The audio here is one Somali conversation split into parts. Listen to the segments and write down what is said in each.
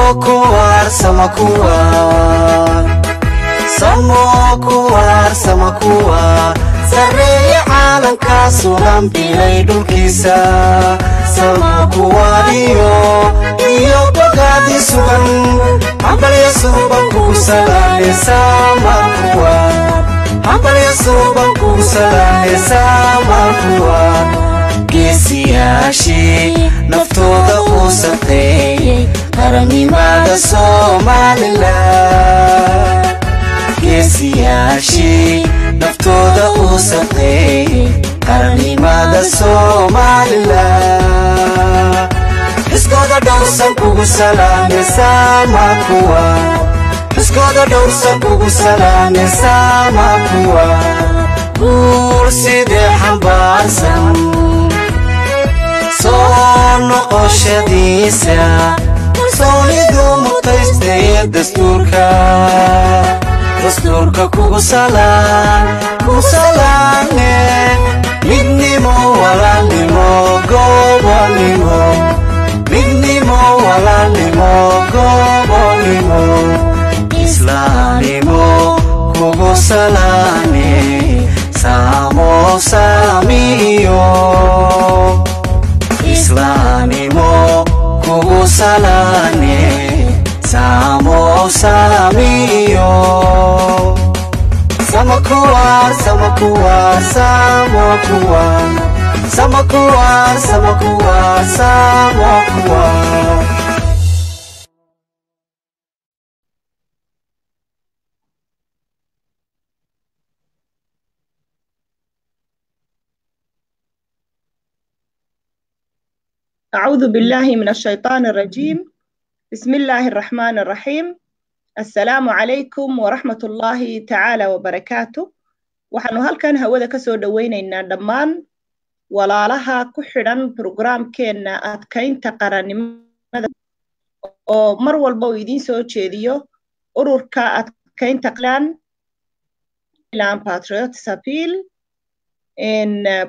Kuwaar sama kuwaar, samo kuwaar, sama kuwaar, sarreeya caalankaa sugan bilay dhulkiisa. Sama kuwaariyo iyo bogaadi sugan, hambalya suuban kugu salaane. Sama kuwaar, hambalya suuban kugu salaane. Sama kuwaar, geesiyaashii naftooda uu safeeyey qarannimada Somalilan, geesiyaashii naftooda uu safeeyey qarannimada Somalilan, xuskooda dhowrsan kugu salaame. Sama kuwaar, xuskooda dhowrsan kugu salaame. Sama kuwaar, guul sidee xambaarsan soo noqoshadiisa kalsoonidu mutaystay dastuurka, dastuurka kugu salaan, ku salaane. Midnimo, walaalnimo, gobonimo, midnimo, walaalnimo, gobonimo, islaamnimo kugu salaane. Samo saamiyo islaamnimo kugu salaane. Samo saamiyo sama kuwaar, sama kuwaar, samo kuwaar, sama kuwaar, sama kuwaar, samo kuwaar. أعوذ بالله من الشيطان الرجيم، بسم الله الرحمن الرحيم. السلام عليكم ورحمة الله تعالى وبركاته. Waxaanu halkan hawada ka soo dhoweynaynaa dhammaan walaalaha ku xidhan programkeenna adkaynta qarannimada, oo mar walba uu idiin soo jeediyo ururka adkaynta Clan Patriots Appeal.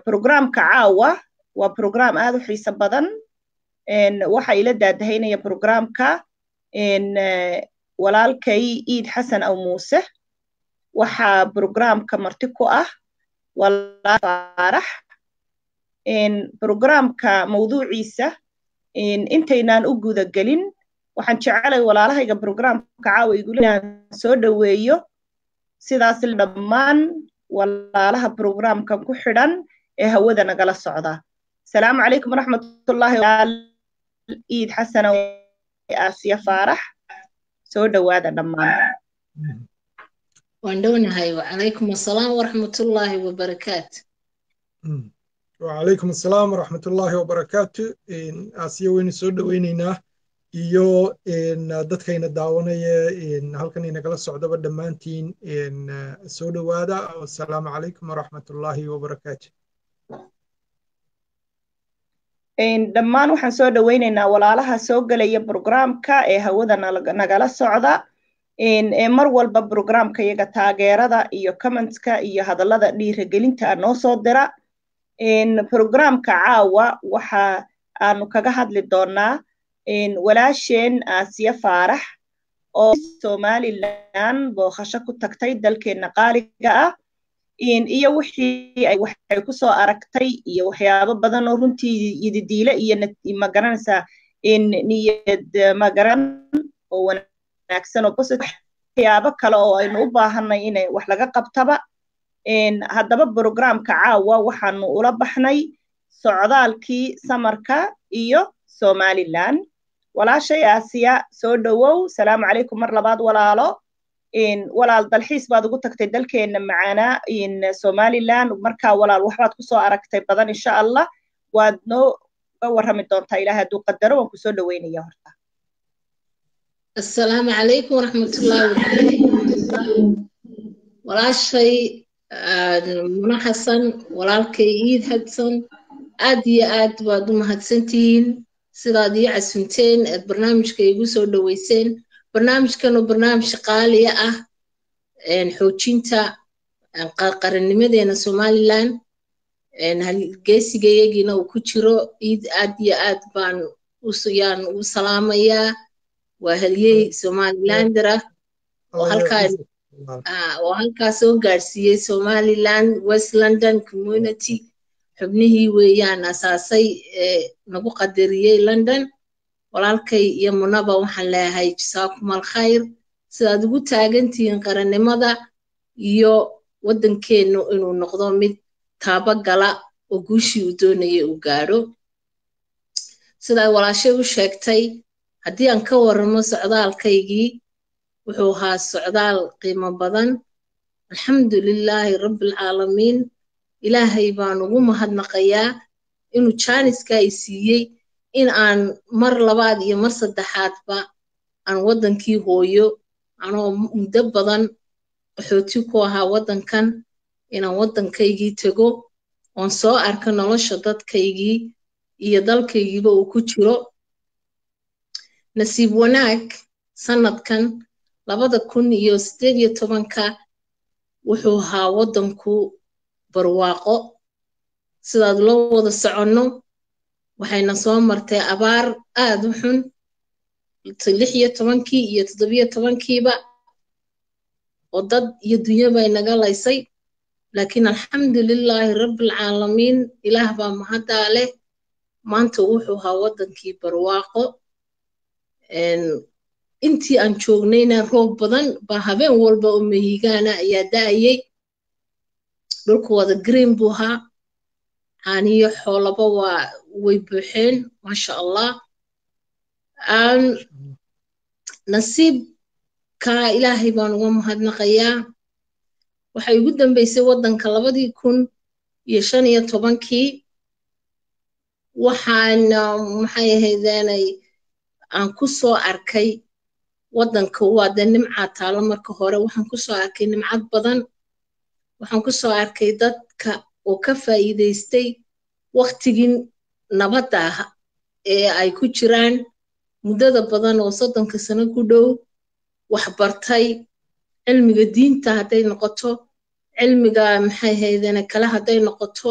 Programka caawa waa program aad u xiiso badan. Waxa ila daadahaynaya programka walaalkay Iid Xasan Aw Muuse. Waxaa programka marti ku ah walaal Faarax. Programka mawduuciisa intaynaan u guda gelin, waxaan jecelay walaalahayga programka caawa igula inaan soo dhoweeyo, sidaas dhammaan walaalaha programkan ku xidhan ee hawada nagala socda. Asalaamu calaykum waraxmatullaahi. Iid Xasan, Aasiya Faarax, soo dhowaada dhammaan. Waan dhownahay. Wacalaykum assalaam waraxmatullaahi wabarakaatu. Wacalaykum assalaam waraxmatullaahi wabarakaatu. Aasiya waynu soo dhoweynaynaa, iyo dadkayna daawanaya halkan inagala socdaba, dhammaantiin soo dhowaada. Assalaamu calaykum waraxmatullaahi wabarakaatu. Dhammaan waxaan soo dhoweynaynaa walaalaha soo gelaya programka ee hawada nagala socda, ee mar walba programka iyaga taageerada iyo commentska iyo hadallada dhiirigelinta noo soo dira. Programka caawa waxa aanu kaga hadli doonaa walaasheen Aasiya Faarax oo Somalilan booqasho ku tagtay dalkeenna qaaliga ah, iyo wixii ay waxay ku soo aragtay iyo waxyaabo badan oo runtii yididiile iyo magaranaysaa niyad magaran oo wanaagsan oo positive, waxyaabo kale oo aynu u baahanay inay wax laga qabtaba. Haddaba programka caawa waxaanu ula baxnay socdaalkii samarka iyo Somalilan. Walaashay Aasiya, soo dhowow. Salaamu calaykum mar labaad walaalo. Walaal, dalxiis baad ugu tagtay dalkeenna macaanaa Somalilan. Markaa walaal, waxbaad kusoo aragtay badan, insha Allah waad noo ga warrami doontaa Ilaah hadduu qadaro. Waan kusoo dhoweynaya horta. Assalaamu calaykum waraxmatullaahi wabarakaatu. Walaashay Muna Xasan, walaalkay Iid Hadsan, aad iyo aad baad u mahadsantihiin sidaad ii casunteen aad barnaamijka igu soo dhoweyseen. Barnaamijkan oo barnaamij qaaliya ah, xoojinta qarannimadeena Somalilan, geesigayagiina uu ku jiro Iid, aad iyo aad baan yaan ugu salaamayaa. Waa halyey Somalilander ah oo halkaa oo halkaa soo gaadhsiiyey Somaliland West London Community. Xubnihii weeyaan asaasay ee nagu qadariyey London. Walaalkay iyo Munaba waxaan leeyahay jasaakum alkhayr, sidaad ugu taagantihiin qarannimada iyo waddankeennu inuu noqdo mid taabagala oo guushii uu doonayay uu gaadho. Sidaa walaashay u sheegtay, haddii aan ka warramo socdaalkaygii, wuxuu ahaa socdaal qiimo badan. Alxamdulilaahi rabbilcaalamiin, Ilaahay baan ugu mahadnaqayaa inuu jaaniska i siiyey in aan mar labaad iyo mar saddexaadba aan waddankii hooyo, anoo muddo badan qaxooti ku ahaa waddankan, inaan waddankaygii tego oon soo arko nolosha dadkaygii iyo dalkaygiiba uu ku jiro. Nasiib wanaag, sanadkan 2018-ka wuxuu ahaa waddanku barwaaqo. Sidaad loo wada soconno, waxayna soo martay abaar aad u xun 16-kii iyo 17-kiiba oo dad iyo dunyaba inaga laysay, laakiin alxamdulilaahi rabbilcaalamiin, Ilaah baa mahaddaa leh. Maanta wuxuu ahaa waddankii barwaaqo. Intii aan joognayna roob badan baa habeen walba oo mahigaana ayaa da'ayay. Dhulku wada green buu ahaa, caaniyo xoolaba waa way buuxeen, maasha Allah. Nasiibka Ilaahay baan uga mahadnaqayaa. Waxay ugu dambeysay waddanka 2015-kii. Waxaan, maxay ahaydeenay, aan ku soo arkay waddanka waa dee nimcaa taalo. Marka hore waxaan ku soo arkay nimcad badan. Waxaan ku soo arkay dadka oo ka faa'iidaystay waktigii nabadda ah ee ay ku jiraan muddada badan oo 30-ka sano ku dhow, wax bartay, cilmiga diinta hadday noqoto, cilmiga, maxay ahaydeen, kale hadday noqoto,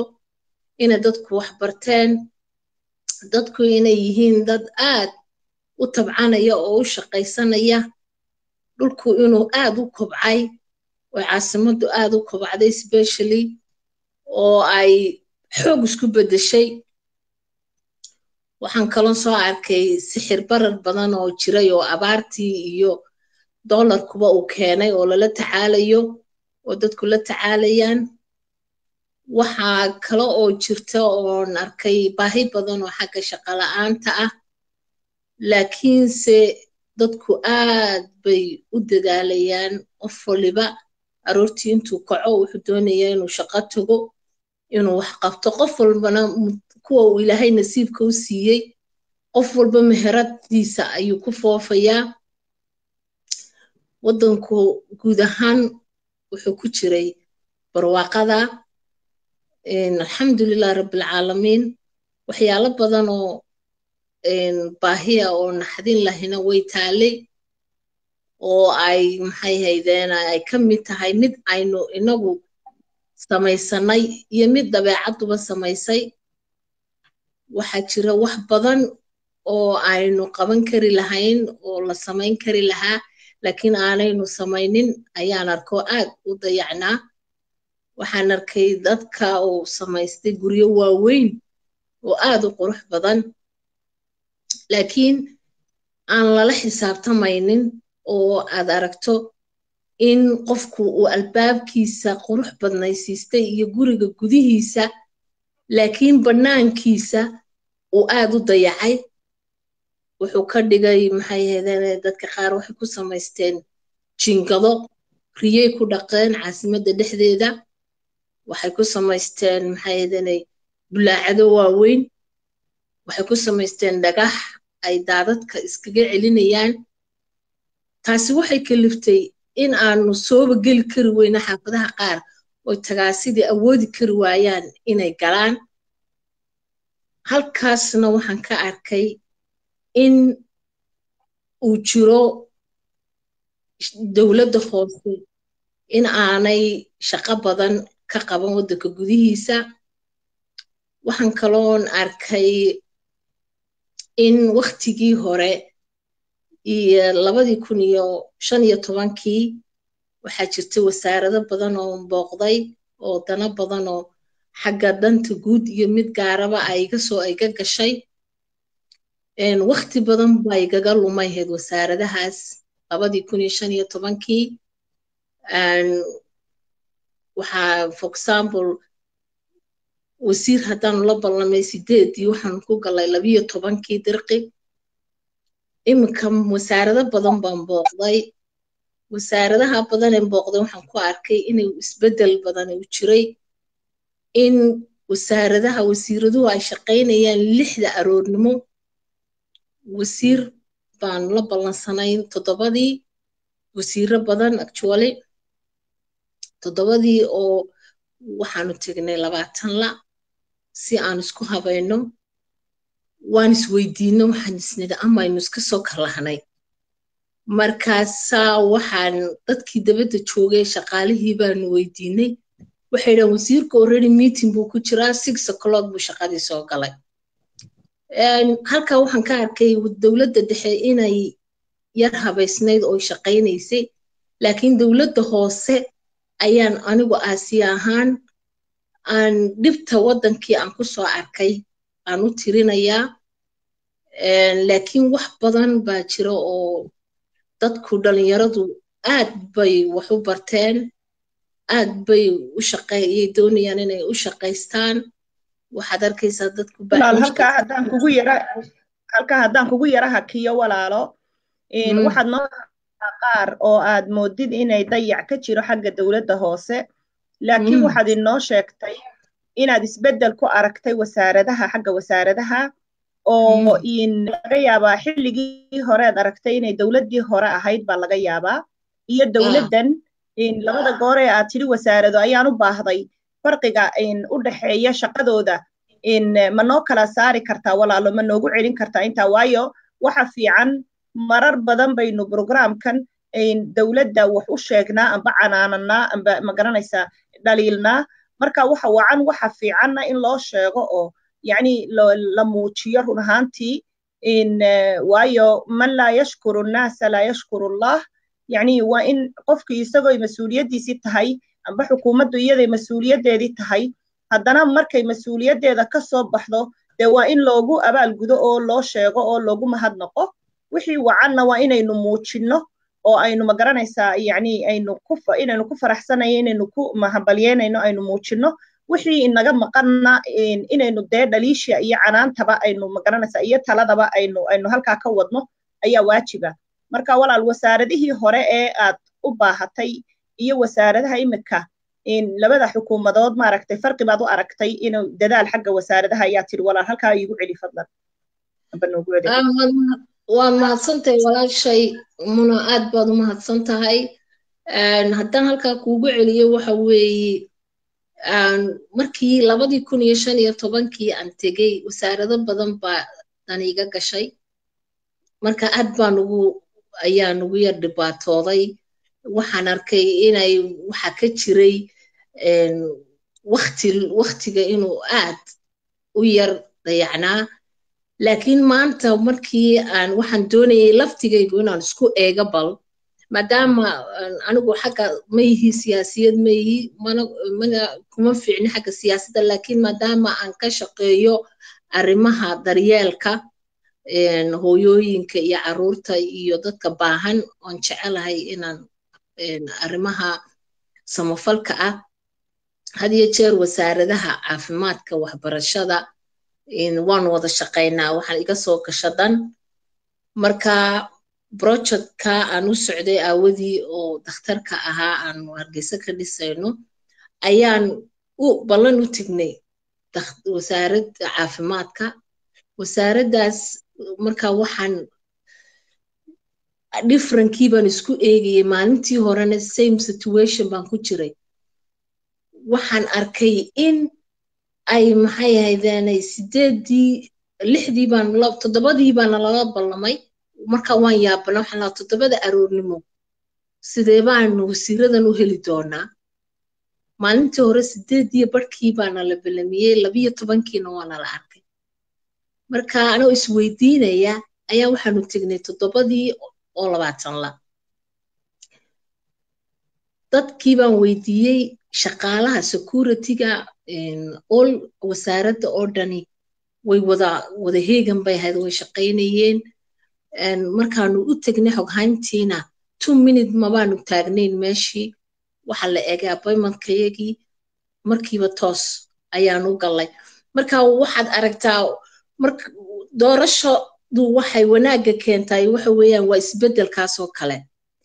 inay dadku wax barteen, dadku inay yihiin dad aad u tabcanaya oo u shaqaysanaya, dhulku inuu aad u kobcay oo caasimaddu aad u kobcday, specially oo ay xoog isku beddeshay. Waxaan kaloo soo arkay sixir barar badan oo jiray oo abaartii iyo dollarkuba uu keenay oo lala tacaalayo oo dadku la tacaalayaan. Waxaa kale oo jirta oon arkay baahi badan oo xagga shaqo la'aanta ah, laakiinse dadku aad bay u dadaalayaan. Qof waliba aroortii intuu kaco wuxuu doonayaa inuu shaqo tago, inuu wax qabto. Qof walbana kuwa uu Ilaahay nasiibka u siiyey, qof walba meheradiisa ayuu ku foofayaa. Waddanku guud ahaan wuxuu ku jiray barwaaqada, alxamdulilah rabbilcaalamiin. Waxyaalo badan oo baahiya oo naxdin lahina way taalay, oo ay, maxay haydeen, ay ka mid tahay mid aynu inagu samaysanay iyo mid dabeecadduba samaysay. Waxaa jira wax badan oo aynu qaban kari lahayn oo la samayn kari lahaa, laakiin aanaynu samaynin ayaan arko aad u dayacnaa. Waxaan arkay dadka uu samaystay guryo waaweyn oo aad u qurux badan, laakiin aan lala xisaabtamaynin, oo aad aragto in qofku uu albaabkiisa qurux badnaysiistay iyo guriga gudihiisa, laakiin bannaankiisa uu aad u dayacay. Wuxuu ka dhigay, maxay ahaydeen, dadka qaar waxay ku samaysteen jingado, riyey ku dhaqeen caasimadda dhexdeeda. Waxay ku samaysteen, maxay ahaydeen, bulaacado waaweyn. Waxay ku samaysteen dhagax ay daadadka iskaga celinayaan. Taasi waxay kaliftay in aanu sooba geli kari weyno xaafadaha qaar oo tagaasidii awoodi kari waayaan inay galaan. Halkaasna waxaan ka arkay in uu jiro dowladda hoose in aanay shaqo badan ka qaban waddanka gudihiisa. Waxaan kaloon arkay in waktigii hore Iyo 2015-kii waxaa jirtay wasaarado badan oo booqday oo dana badan oo xagga danta guud iyo mid gaaraba ay iga soo iga gashay. Waqti badan baa igaga lumayhayd wasaaradahaas 2015-kii. Waxaa, for example, wasiir haddaanu la ballamay 8-dii, waxaanu ku galay 12-kii dirqi. Iminka wasaarado badan baan booqday. Wasaaradaha badan een booqday waxaan ku arkay inay isbeddel badan u jiray, in wasaaradaha wasiiraduhu ay shaqaynayaan 6-da aroornimo. Wasiir baan la ballansanayn 7-dii, wasiiro badan actually 7-dii, oo waxaanu tegnay 20 la si aan isku habayno. Waan isweydiino, waxaan isnidhi amaynu iska soo kalahnay. Markaasaa waxaan dadkii dabadda joogay, shaqaalihii baanu weydiinay. Waxay dhahan wasiirka already meeting buu ku jiraa, 6 o'clock buu shaqadii soo galay. Halkaa waxaan ka arkay dowladda dhexe inay yar habaysnayd oo shaqaynaysay, laakiin dowladda hoose ayaan anigu Aasiya ahaan aan dhibta waddankii aan ku soo arkay aan u tirinayaa. Laakiin wax badan baa jira oo dadku dhalinyaradu aad bay wax u barteen, aad bay u shaqeeyay, doonayaan inay u shaqaystaan. Waxaad arkaysaa dadku Walaal, halkaa haddaan kugu yara hakiyo, walaalo, waxaad noo qaar oo aad moodid inay dayac ka jiro xagga dowladda hoose, laakiin waxaad inoo sheegtay inaad isbeddel ku aragtay wasaaradaha, xagga wasaaradaha, oo in laga yaabaa xilligii horead aragtay inay dowladdii hore ahayd baa laga yaabaa iyo dowladdan labada goor ee aad tidhi wasaarado ayaan u baahday, farqiga u dhexeeya shaqadooda ma noo kala saari kartaa, walaalo? Ma noogu celin kartaa intaa? Waayo, waxa fiican marar badan baynu programkan dowladda wax u sheegnaa amba canaananaa amba, ma garanaysaa, dhaliilnaa. Marka waxa wacan, waxa fiicanna in loo sheego oo yacni la muujiyo run ahaantii. Waayo, man laa yashkuru nnaasa laa yashkuru Allah. Yacni waa in qofkii isagoo mas-uuliyaddiisii tahay amba xukuumaddu iyaday mas-uuliyaddeedii tahay, haddana markay mas-uuliyaddeeda ka soo baxdo, dee waa in loogu abaalgudo oo loo sheego oo loogu mahadnaqo. Wixii wacanna waa inaynu muujinno oo aynu, ma garanaysaa, yacni aynu ku inaynu ku faraxsanayo, inaynu ku mahambalyeynayno aynu muujinno. Wixii inaga maqanna inaynu dee dhaliisha iyo canaantaba aynu, ma garanaysaa, iyo taladaba aynu halkaa ka wadno ayaa waajiba. Marka walaal, wasaaradihii hore ee aad u baahatay iyo wasaaradaha imika, labada xukuumadood, maaragtay, farqi baad u aragtay inuu dadaal xagga wasaaradaha ayaa tidhi. Walaal, halkaa iigu celi fadlan amba noogu celi. Waa mahadsantahay, walaashay Muna, aad baad u mahadsan tahay. Haddaan halkaa kuugu celiyo, waxa weeye markii 2015-kii aan tegey, wasaarado badan baa dan iga gashay. Marka aad baan ugu ayaan ugu yar dhibaatooday. Waxaan arkay inay waxa ka jiray wakti waktiga inuu aad u yar dayacnaa. Laakiin maanta markii aan waxaan doonayay laftigaygu inaan isku eego bal, maadaama anigu xagga ma yihi siyaasiyad, ma yihi, mana kuma fiicni xagga siyaasadda, laakiin maadaama aan ka shaqeeyo arrimaha daryeelka hooyooyinka iyo carruurta iyo dadka baahan, oon jecelahay inaan arrimaha samafalka ah had iyo jeer wasaaradaha caafimaadka, waxbarashada waan wada shaqaynaa. Waxaan iga soo gasha dan marka projectka aan u socday aawadii oo dakhtarka ahaa aanu Hargeysa ka dhisayno ayaan u ballan u tegnay wasaaradda caafimaadka. Wasaaraddaas marka waxaan differencekii baan isku eegayay. Maalintii horena same situation baan ku jiray. Waxaan arkay in ay, maxay ahaydeenay, 8-dii, 6-dii baan, 7-dii baana lala ballamay. Marka waan yaabana, waxaan lahaa 7-da aroornimo sidee baanu wasiiradan u heli doonaa? Maalintii hore 8-dii barkii baana la ballamiyey, 12-kiina waana la arkay. Marka anoo isweydiinaya Ayaa waxaanu tegnay 6:40 la. Dadkii baan weydiiyey, shaqaalaha security-ga, all wasaaradda oo dhani way wada heegan bay ahayd, way shaqaynayeen. Markaanu u tegnay xoghayntiina, 2 minute mabaanu taagnayn meeshii. Waxa la eegay appointmentkayagii, markiiba toos ayaanu gallay. Marka waxaad aragtaa, doorashadu waxay wanaagga keentay waxa weeyaan waa isbeddelkaasoo kale.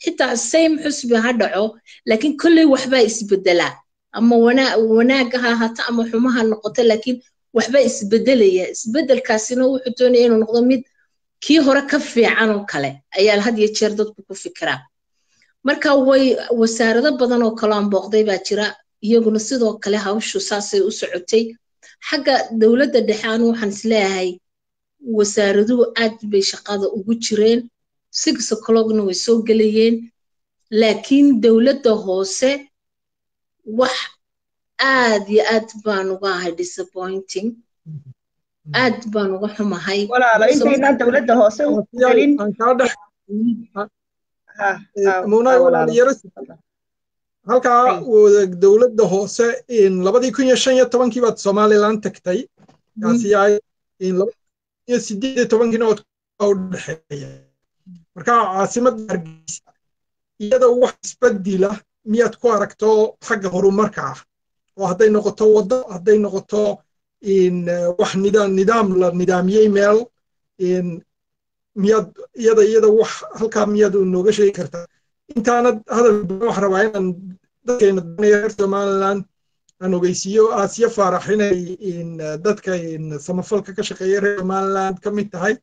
Xitaa same xusbi ha dhaco, laakiin kolley waxbaa isbeddelaa, ama wanaagga ha ahaato ama xumaha noqoto, laakiin waxbaa isbeddelaya. Isbeddelkaasina wuxuu doonaya inuu noqdo mid kii hore ka fiican oo kale ayaa had iyo jeer dadku ku fikiraa. Marka way wasaarado badan oo kale aan booqday baa jira, iyaguna sidoo kale hawshu saasay u socotay. Xagga dowladda dhexe anu waxaan isleeyahay wasaaraduhu aad bay shaqada ugu jireen, 6 o'clockna way soo gelayeen, laakiin dowladda hoose wax aad iyo aad baan uga ahay disappointing, aad baan uga xumahay. Walaalo, intaynaan dowladda hoose u gelin, Muunay, walaal, halkaa dowladda hoose, 2015-kii baad Somaliland tagtay, kaasi yahay 2018-kiina ood u dhexeeya. Marka caasimadda Hargeysa iyada wax isbedila miyaad ku aragto xagga horumarka ah, oo hadday noqoto waddo, hadday noqoto wax nidaam la nidaamiyey meel, miyaad iyada wax halkaa miyaad nooga sheegi kartaa? Intaanad hadal, waxaan rabaa inaan dadkeena doonaya reer Somaliland aan ogeysiiyo Aasiya Faarax inay dadka samafalka ka shaqeeya reer Somaliland ka mid tahay,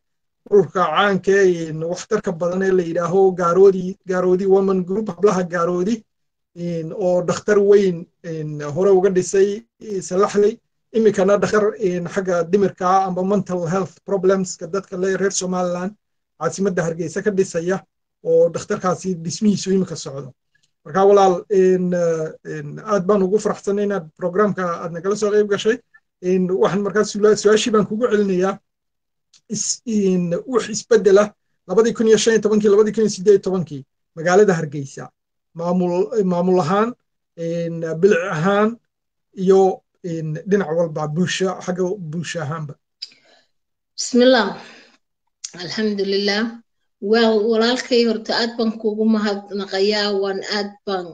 ururka caanka ee waxtarka badan ee la yidhaaho Gaaroodi Women Group, hablaha Gaaroodi, oo dhakhtar weyn hore uga dhisay Salaxley, iminkana dhakhtar xagga dhimirka amba mental health problemska dadka le reer Somaliland caasimadda Hargeysa ka dhisaya, oo dhakhtarkaasi dhismihiisu iminka socdo. Marka walaal, aad baan ugu faraxsanay inaad programka aad nagala soo qayb gashay. Waxaan markaa su-aashii baan kugu celinayaa: wax isbedela 2015-kii, 2018-kii magaalada Hargeysa, maamul ahaan, bilic ahaan iyo dhinac walba, bulsho, xagga bulsho ahaanba? Bismillah, alxamdulilah. Well, walaalkay, horta aad baan kugu mahadnaqayaa, waan aad baan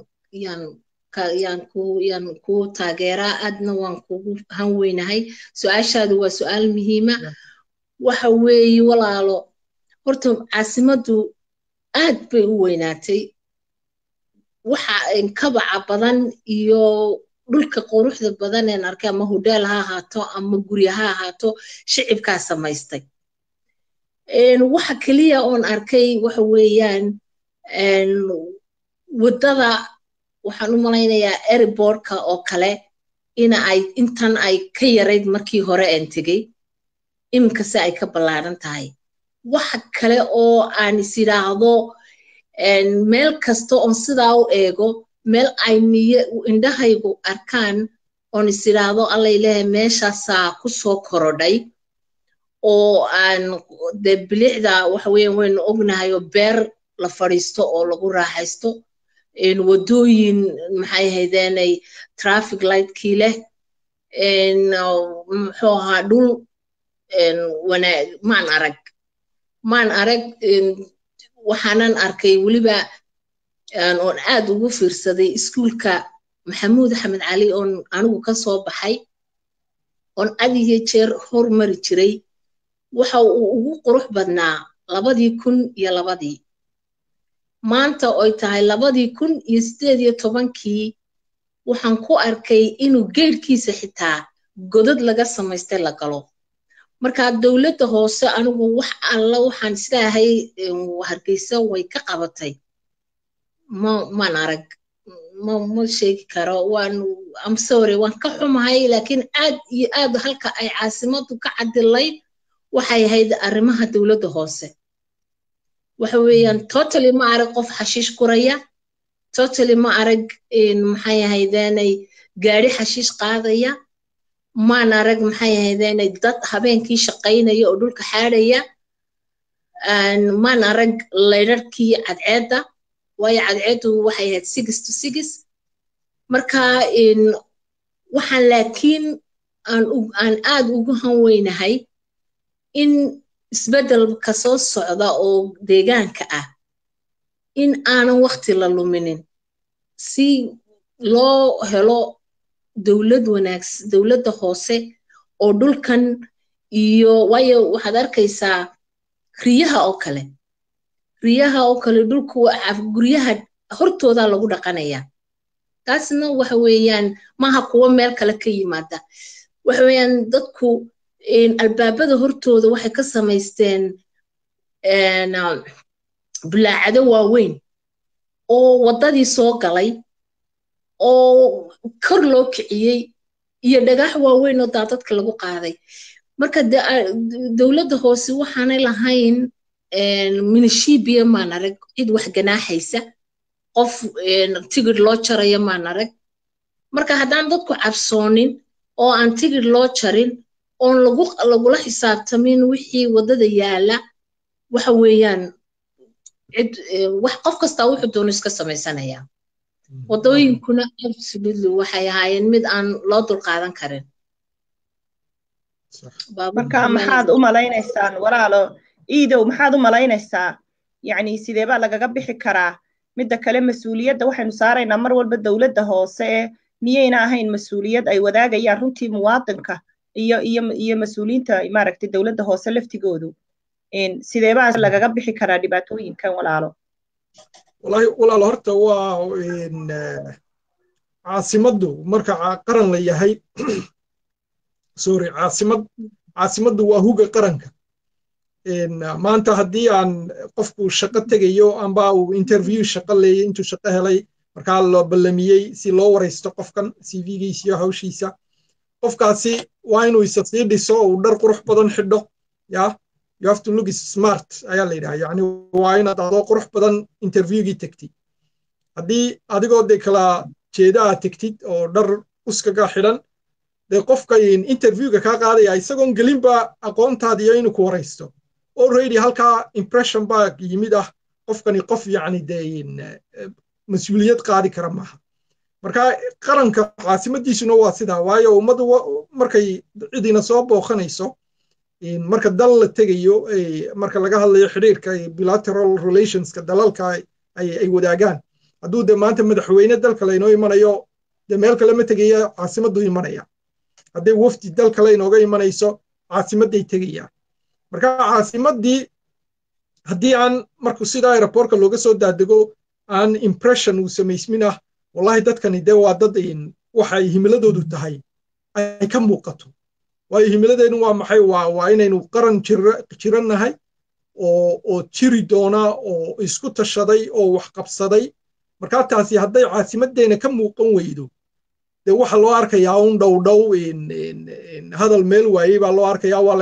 yaan ku taageeraa, aadna waan kugu han weynahay. Su-aashaadu waa su-aal muhiima. Waxa weeye walaalo, horta caasimaddu aad bay u weynaatay. Waxa kabaca badan iyo dhulka quruxda badan een arkay, ama hudheel ha ahaato ama gurya ha ahaato, shicibkaa samaystay. Waxa keliya oon arkay waxa weeyaan waddada, waxaan u malaynayaa airportka oo kale, ina ay intan ay ka yarayd markii hore aan tegey, iminkase ay ka ballaaran tahay. Waxa kale oo aan is idhaahdo, meel kasta oon sidaa u eego, meel ay niye indhahaygu arkaan oon is idhaahdo allay leeyahay meeshaasaa ku soo korodhay oo aan dee bilicda, waxa weeyaan waynu ognahay oo beer la fadhiisto oo lagu raaxaysto, waddooyin, maxay ahaydeenay, traffic lightkii leh, muxuu ahaa, dhul wanaag maan arag. Waxaanan arkay weliba oon aad ugu fiirsaday iskuulka Maxamuud Axmed Cali oon anigu ka soo baxay, oon had iyo jeer hormari jiray. Waxa uu ugu qurux badnaa 2002-dii. Maanta oy tahay 2018-kii, waxaan ku arkay inuu geyrkiisa xitaa godad laga samaystay la galo. Marka dowladda hoose anigu wax alla waxaan islaahay Hargeysa way ka qabatay ma maan arag, ma sheegi karo. Waan, am sorry, waan ka xumahay, laakiin aad iyo aad halka ay caasimaddu ka cadilayd waxay ahayd arrimaha dowladda hoose. Waxa weeyaan totally ma arag qof xashiish guraya, totally ma arag, maxay ahaydeenay, gaari xashiish qaadaya maan arag, maxay ahaydeenay, dad habeenkii shaqaynaya oo dhulka xaadhaya. Maan arag laydharkii cadceedda, waayo cadceeddu waxay ahayd 6 to 6. Marka waxaan laakiin aan aad ugu hanweynahay in isbeddelka soo socda oo deegaanka ah in aanan waqti la luminin si loo helo dowlad wanaagsan, dowladda hoose oo dhulkan iyo, waayo waxaad arkaysaa riyaha oo kale, riyaha oo kale dhulku guryaha hortoodaa lagu dhaqanayaa. Taasna waxa weeyaan maaha kuwo meel kale ka yimaada, waxa weeyaan dadku albaabada hortooda waxay ka samaysteen bulaacado waaweyn oo waddadii soo galay oo kor loo kiciyey iyo dhagax waaweyn oo daadadka lagu qaaday. Marka dowladda hoose waxaanay lahayn minishibiya, maan arag cid wax ganaaxaysa, qof tigidh loo jaraya maan arag. Marka haddaan dadku cabsoonin oo aan tigidh loo jarin oon lagu lagula xisaabtamin wixii waddada yaala, waxa weeyaan cid wax qof kastaa wuxuu doono iska samaysanaya. Waddooyinkuna absolutely waxay ahaayeen mid aan loo dulqaadan karin. Marka maxaad u malaynaysaan, walaalo Iidow, maxaad u malaynaysaa, yacni sidee baa lagaga bixi karaa? Midda kale, mas-uuliyadda waxaynu saaraynaa mar walba dowladda hoose ee miyayna ahayn mas-uuliyad ay wadaagayaan runtii muwaadinka iyo mas-uuliyiinta, maaragtay, dowladda hoose laftigoodu? Sidee baa lagaga bixi karaa dhibaatooyinkan, walaalo? Walahi walaalo, horta waa caasimaddu marka qaran la yahay, sorry, caasimaddu waa huga qaranka. Maanta haddii aan qofku shaqo tegayo amba uu interview shaqo leeyay, intuu shaqo helay markaa loo ballamiyey si loo waraysto qofkan CV-giisa iyo hawshiisa, qofkaasi waa inuu isa sii dhiso, uu dhar qurux badan xidho. Ya, you have to look smart ayaa la yidhaha. Yani waa inaad adoo qurux badan interviewgii tegtid. Haddii adigoo dee kala jeeda aad tegtid oo dhar uskaga xidhan, dee qofka interviewga kaa qaadaya isagoon gelinba aqoontaada iyo inuu ku waraysto, already halkaa impression baa yimid ah qofkani qof yacni dee mas-uuliyad qaadi kara maaha. Marka qaranka caasimadiisuna waa sidaa, waayo ummaddu markay cidina soo booqanayso, marka dal la tegayo, marka laga hadlayo xidhiirka bilateral relationska dalalka ay wadaagaan, hadduu de maanta madaxweyne dal kale inoo imanayo, dee meel kale ma tegaya, caasimaddu imanaya. Hadday wafdi dal kale inooga imanayso, caasimadday tegayaan. Marka caasimaddii haddii aan markuu sida airportka looga soo daadego aan impression uu samaysmin ah, wallahi dadkani dee waa dad waxay himiladoodu tahay ay ka muuqato. Waayo himiladeennu waa maxay? Waa inaynu qaran jirannahay oo jiri doona oo isku tashaday oo wax qabsaday. Markaa taasi hadday caasimaddeena ka muuqan weydo, dee waxa loo arkayaa un dhow dhow hadal meel waayey baa loo arkayaa, waa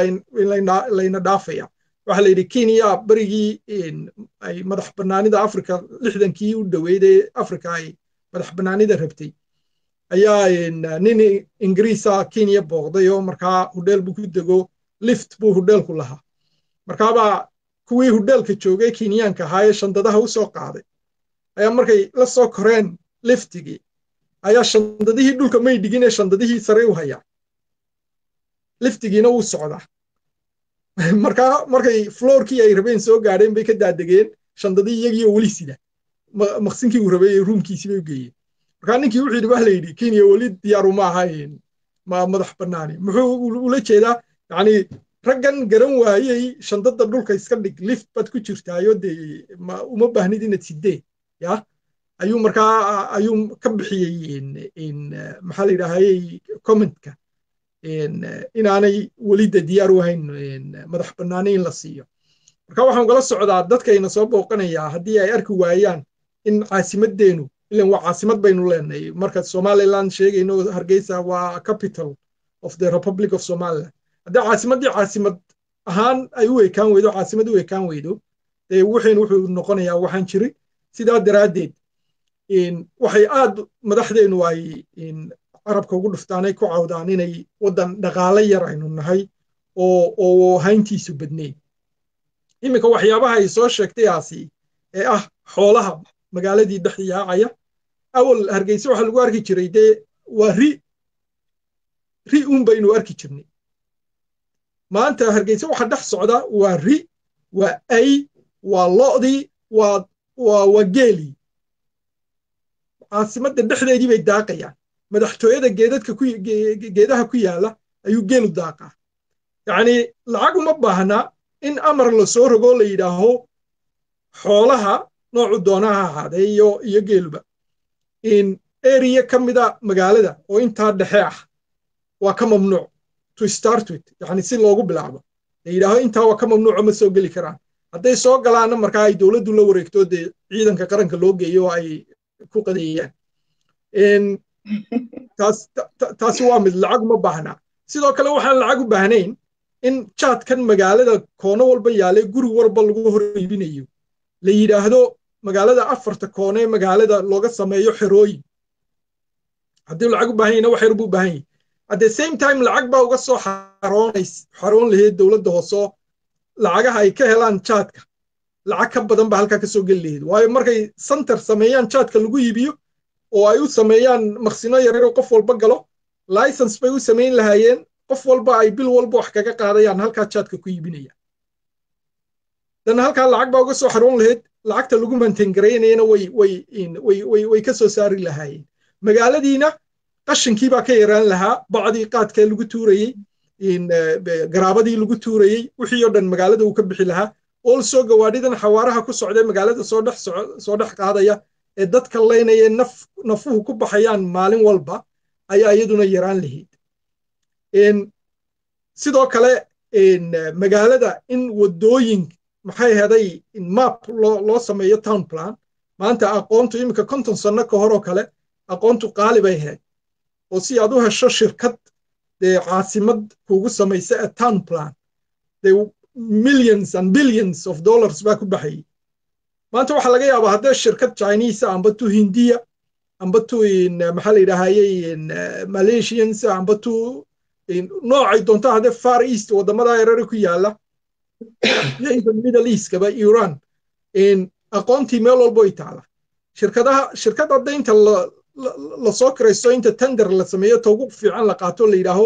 layna dhaafaya. Waxaa la yidhi Kenya berigii ay madax bannaanida Afrika 60-kii u dhoweyd ee Afrika ay madax bannaanida rabtay ayaa nin Ingiriisa Kenya booqday, oo markaa hudheel buu ku dego, lift buu hudheelku lahaa. Markaabaa kuwii hudheelka joogay Kenyaanka ahaa ee shandadaha u soo qaaday ayaa markay la soo koreen liftigii ayaa shandadihii dhulka may dhigin ee shandadihii sare u hayaa, liftigiina wuu socdaa. Markaa markay floorkii ay rabeen soo gaadheen bay ka daadegeen shandadii iyagii oo weli sida, maqsinkii uu rabay ee roomkiisii bay u geeyeen. Markaa ninkii wuxuu yidhi, waxa la yidhi Kenya weli diyaaru ma aha ma madax bannaani. Muxuu ula jeedaa? Yacni raggan garan waayey shandada dhulka iska dhig, lift baad ku jirtaayo, dee uma baahnid inaad sidee ya ayuu markaa ayuu ka bixiyey, maxaa la yidhaahayey, commentka inaanay weli de diyaar u ahayn madax bannaani in la siiyo. Marka waxaan kala socdaa dadkayna soo booqanayaa haddii ay arki waayaan in caasimaddeenu, ilan waa caasimad baynu leenahay marka Somaliland sheegayno, Hargeysa waa capital of the Republic of Somaliland, haddii caasimaddii caasimad ahaan ay u ekaan weydo, caasimad u ekaan weydo, dee wixiin wuxuu noqonayaa waxaan jirin. Sidaa daraaddeed waxay aad madaxdeenu ay carabka ugu dhuftaanay ku cawdaan inay waddan dhaqaale yar aynu nahay oo hayntiisu badnayn. Iminka waxyaabaha ay soo sheegtay aasi ee ah xoolaha magaaladii dhex yaacaya, awal Hargeysa waxaa lagu arki jiray dee waa ri ri uun baynu arki jirnay. Maanta Hargeysa waxa dhex socda waa ri, waa ay, waa lo'dii, waa geelii. Caasimadda dhexdeedii bay daaqayaan. Madaxtooyada geedadka ku geedaha ku yaala ayuu geelu daaqaa. Yacni lacag uma baahna in amar la soo rogo la yidhaaho xoolaha noocu doonaha ahaadee iyo geeluba in area ka mida magaalada oo intaa dhexe ah waa ka mamnuuc, to start with, yani si loogu bilaabo la yidhaaho intaa waa ka mamnuuco, ma soo geli karaan. Hadday soo galaanna markaa ay dowladdu la wareegto, dee ciidanka qaranka loo geeyo oo ay ku qadeeyaan. Taasi waa mid lacag uma baahna. Sidoo kale waxaan lacag u baahnayn in jaadkan magaalada koono walba yaalay, guri walba lagu hor iibinayo, la yidhaahdo magaalada afarta koone magaalada looga sameeyo xerooyin. Haddii lacag u baahan yahina wax yar buu u baahan yahay. At the same time lacag baa uga soo xaroonays xaroon lahayd dowladda hoose. Lacagaha ay ka helaan jaadka lacag ka badan baa halkaa ka soo geli lahayd, waayo markay center sameeyaan jaadka lagu iibiyo oo ay u sameeyaan maqsino yaryar oo qof walba galo, license bay u samayn lahaayeen, qof walba ay bil walba wax kaga qaadayaan halkaa jaadka ku iibinaya. Dan halkaa lacag baa uga soo xaroon lahayd, lacagta lagu maintain garaynayana way ka soo saari lahaayeen. Magaaladiina qashinkii baa ka yaraan lahaa, bacdii qaadkee lagu tuurayey, garaabadii lagu tuurayey, wixii oo dhan magaalada uu ka bixi lahaa. Also gawaadhidan xawaaraha ku socday magaalada soo dhex qaadaya ee dadka leynaya, naf nafuhu ku baxayaan maalin walba, ayaa iyaduna yaraan lahayd. Sidoo kale magaalada in wadooyin, maxay heday, map loo sameeyo, town plan. Maanta aqoontu iminka 50 sano ka hor oo kale aqoontu qaali bay ahayd, oo si aad u hesho shirkad dee caasimad kugu samaysa a town plan, dee millions and billions of dollars baa ku baxayay. Maanta waxaa laga yaabaa haddee shirkad Chinese amba tu Hindiya amba tu, maxaa la yidhaahayey, Malaysians amba tu noocay doonta haddee Far East waddamada yarare ku yaala iyo even Middle Eastkaba, Iran, aqoontii meel walbo ay taala. Shirkadaha, shirkad hadda inta la soo kiraysto, inta tender la sameeyo, ta ugu fiican la qaato, la yidhaaho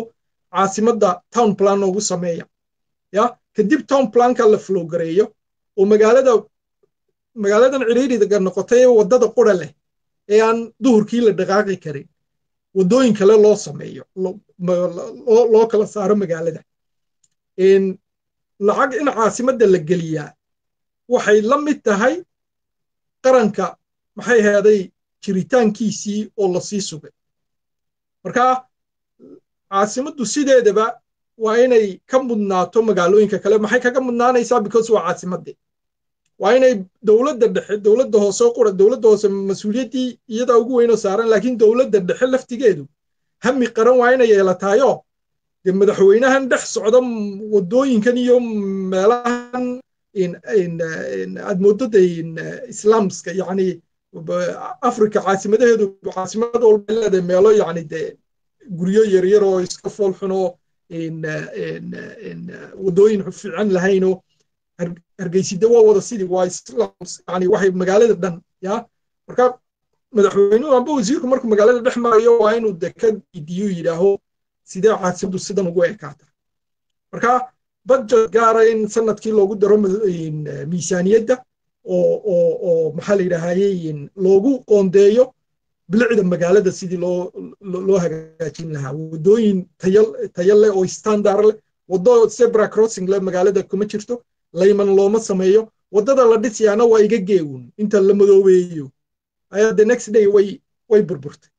caasimadda town plan noogu sameeya, ya kadib town planka la follow gareeyo oo magaaladan cidhiidhiga noqotay ee waddada qura leh ee aan duhurkii la dhaqaaqi karin, waddooyin kale loo sameeyo, loo kala saaro magaalada. Lacag in caasimadda la geliyaa waxay la mid tahay qaranka, maxay heeday, jiritaankiisii oo lasii sugay. Marka caasimaddu sideedaba waa inay ka mudnaato magaalooyinka kale. Maxay kaga mudnaanaysaa? Because waa caasimadde. Waa inay dowladda dhexe, dowladda hoose qura, dowladda hoose mas-uuliyaddii iyadaa ugu weynoo saaran, laakiin dowladda dhexe laftigeedu hami qaran waa inay yeelataayo. Dee madaxweynahan dhex socda waddooyinkan iyo meelahan aad mooddo de slumska, yacni Africa caasimadaheedu caasimad walba leedahay meelo, yacni dee guryo yaryar oo iska fool xunoo waddooyin fiican lahaynoo. Hargeyside waa wada sidii, waa slums, yani waxay magaalada dhan ya. Marka madaxweynuhu amba wasiirku markuu magaalada dhex marayo waa inuu de ka diidiyo, yidhaaho sidee caasimaddu sidan ugu ekaata. Marka budget gaara in sanadkii loogu daro miisaaniyadda oo maxaa la yidhaahayey loogu qoondeeyo bilicda magaalada sidii loo hagaajin lahaa, waddooyin tayo leh oo standard leh. Waddo zebra crossing leh magaalada kuma jirto, layman looma sameeyo. Waddada la dhisayaana waa iga geewun, inta la madoobeeyo ayaa the next day way burburtay.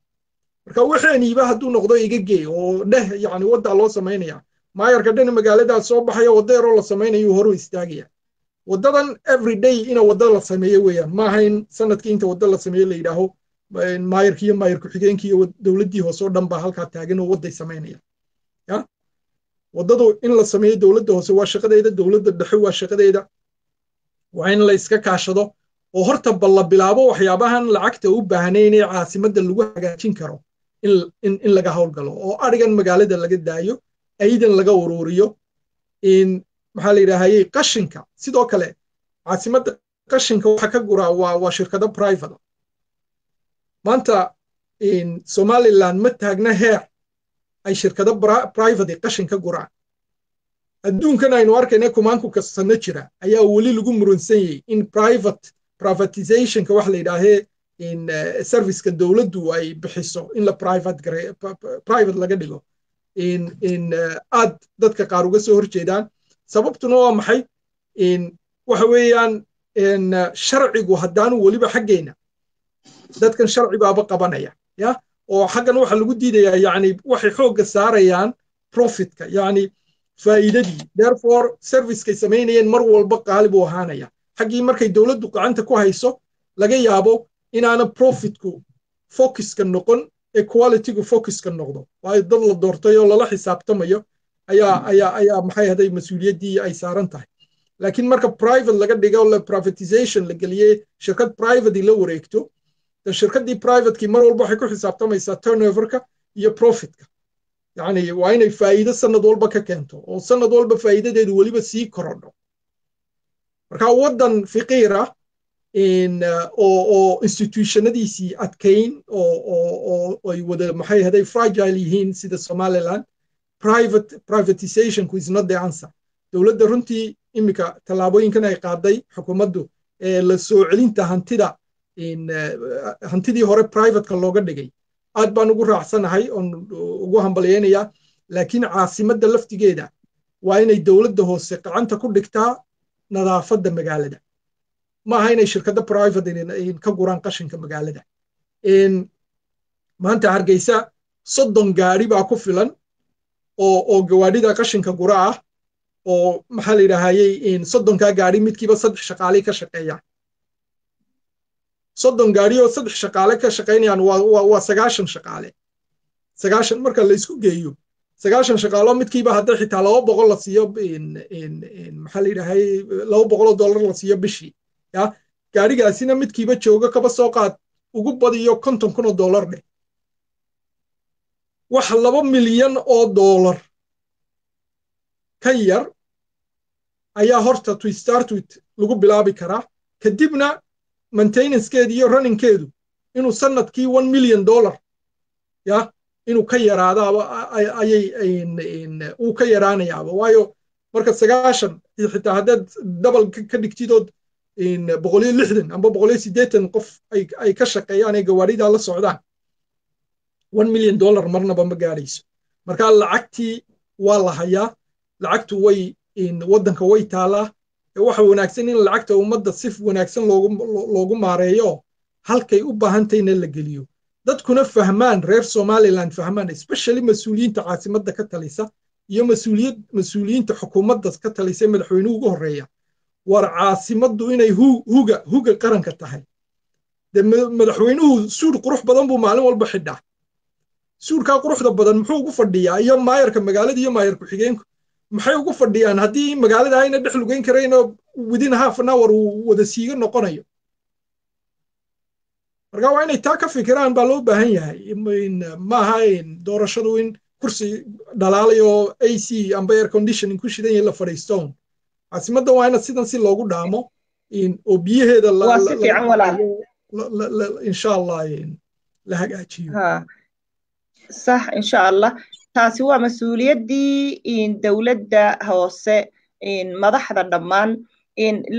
Marka waxaaniiba hadduu noqdo iga gee oo dheh, yacni waddaa loo samaynaya, maayarka dhan magaaladaa soo baxaya, wadda yaroo la samaynayo horu istaagaya. Waddadan every day ina wadda la sameeyo weeyaan, maaha in sanadkii inta wadda la sameeyo la yidhaaho maayarkii iyo maayar ku-xigeenkii iyo dowladdii hoose oo dhan baa halkaa taagan oo wadday samaynayaan. Ya waddadu in la sameeyo dowladda hoose waa shaqadeeda, dowladda dhexe waa shaqadeeda, waa in la iska kaashado oo horta bal la bilaabo waxyaabahan lacagta u baahnayn ee caasimadda lagu hagaajin karo in laga howlgalo oo adhigan magaalada laga daayo, aydan laga ururiyo in Maxaa la yidhaahayey, qashinka sidoo kale caasimadda qashinka waxa ka guraa waa shirkado private. Maanta Somaliland ma taagna heer ay shirkado private qashin ka guraan. Adduunkan aynu arkayna kumaanku kasano jira ayaa weli lagu muransan yahay in private privatizationka wax la yidhaahee in serviceka dowladdu ay bixiso in la private private laga dhigo in aad dadka qaar uga soo horjeedaan. Sababtuna waa maxay? In waxa weeyaan in sharcigu haddaanu weliba xaggeena dadkan sharci baaba qabanaya ya, oo xaggan waxa lagu diidayaa, yani waxay xoogga saarayaan profitka, yani faa'iidadii. Therefore servicekay samaynayeen mar walba qaali buu ahaanaya. Xaggii markay dowladdu gacanta ku hayso laga yaabo inaana profitku focuska noqon ee qualitygu focuska noqdo, waayo dad la doortay oo lala xisaabtamayo ayaa maxay haday mas-uuliyaddii ay saaran tahay. Laakiin marka private laga dhigo, la privatization la geliyey, shirkad private la wareegto, shirkaddii privatekii mar walba waxay ku xisaabtamaysaa turnoverka iyo profitka, yani waa inay faa'iido sanad walba ka keento oo sanad walba faa'iidadeedu weliba sii korodho. Marka waddan fiqiira oo institutionadiisii adkayn oo ay wada maxay haday fragile yihiin sida Somaliland, private privatizationku is not the answer. Dowladda runtii iminka tallaabooyinkan ay qaaday xukuumaddu ee la soo celinta hantida, hantidii hore privateka looga dhigay, aad baan ugu raacsanahay oon ugu hambalyaynayaa. Laakiin caasimadda laftigeeda waa inay dowladda hoose gacanta ku dhigtaa nadaafadda magaalada, ma aha inay shirkado private ka guraan qashinka magaalada. Maanta Hargeysa 30 gaari baa ku filan oo gawaadhida qashinka gura ah, oo maxaa la yidhaahayey, 30-kaa gaari midkiiba saddex shaqaaley ka shaqeeyaan. 30 gaari oo saddex shaqaale ka shaqaynayaan waa 90 shaqaale. 90 marka la isku geeyo, 90 shaqaalo midkiiba hadda xitaa 200 la siiyo, maxaa la yidhaahayey, $200 la siiyo bishii ya, gaarigaasina midkiiba joogo kaba soo qaad ugu badiyo $50,000 dheh, wax $2 milyan ka yar ayaa horta to start with lagu bilaabi karaa. Kadibna maintenancekeedu iyo runningkeedu inuu sanadkii $1 million ya inuu ka yaraadaaba ayay uu ka yaraanayaaba, waayo marka 90 xitaa haddaad double ka dhigtidood 160 amba 180 qof ay ka shaqeeyaan ee gawaaridaa la socdaan, $1 million marnaba ma gaadhayso. Marka lacagtii waa la hayaa, lacagtu way waddanka way taalaa. Waxa wanaagsan in lacagta ummadda si wanaagsan loogu maareeyo, halkay u baahantayna la geliyo, dadkuna fahmaan, reer Somaliland fahmaan, especially mas-uuliyiinta caasimadda ka talisa iyo mas-uuliyiinta xukuumadda ka talisa, madaxweynuhu ugu horreeya. War caasimaddu inay huga qaranka tahay. Dee madaxweynuhu suud qurux badan buu maalin walba xidhaa. Suudkaa quruxda badan muxuu ugu fadhiyaa? Iyo maayarka magaalada iyo maayar ku-xigeenku maxay ugu fadhiyaan haddii magaalada ayna dhex lugeyn karaynoo within half an hour uu wada siigo noqonayo? Marka waa inay taa ka fikiraan baa loo baahan yahay. Maaha doorashadu in kursi dhalaalay oo AC amba air conditioning ku shidan yahay la fadhiisto. Caasimadda waa ina sidan si loogu dhaamo oo biyaheeda insha Allah la hagaajiyo. Sax, insha Allah. Taasi waa mas-uuliyaddii dowladda hoose, madaxda dhammaan.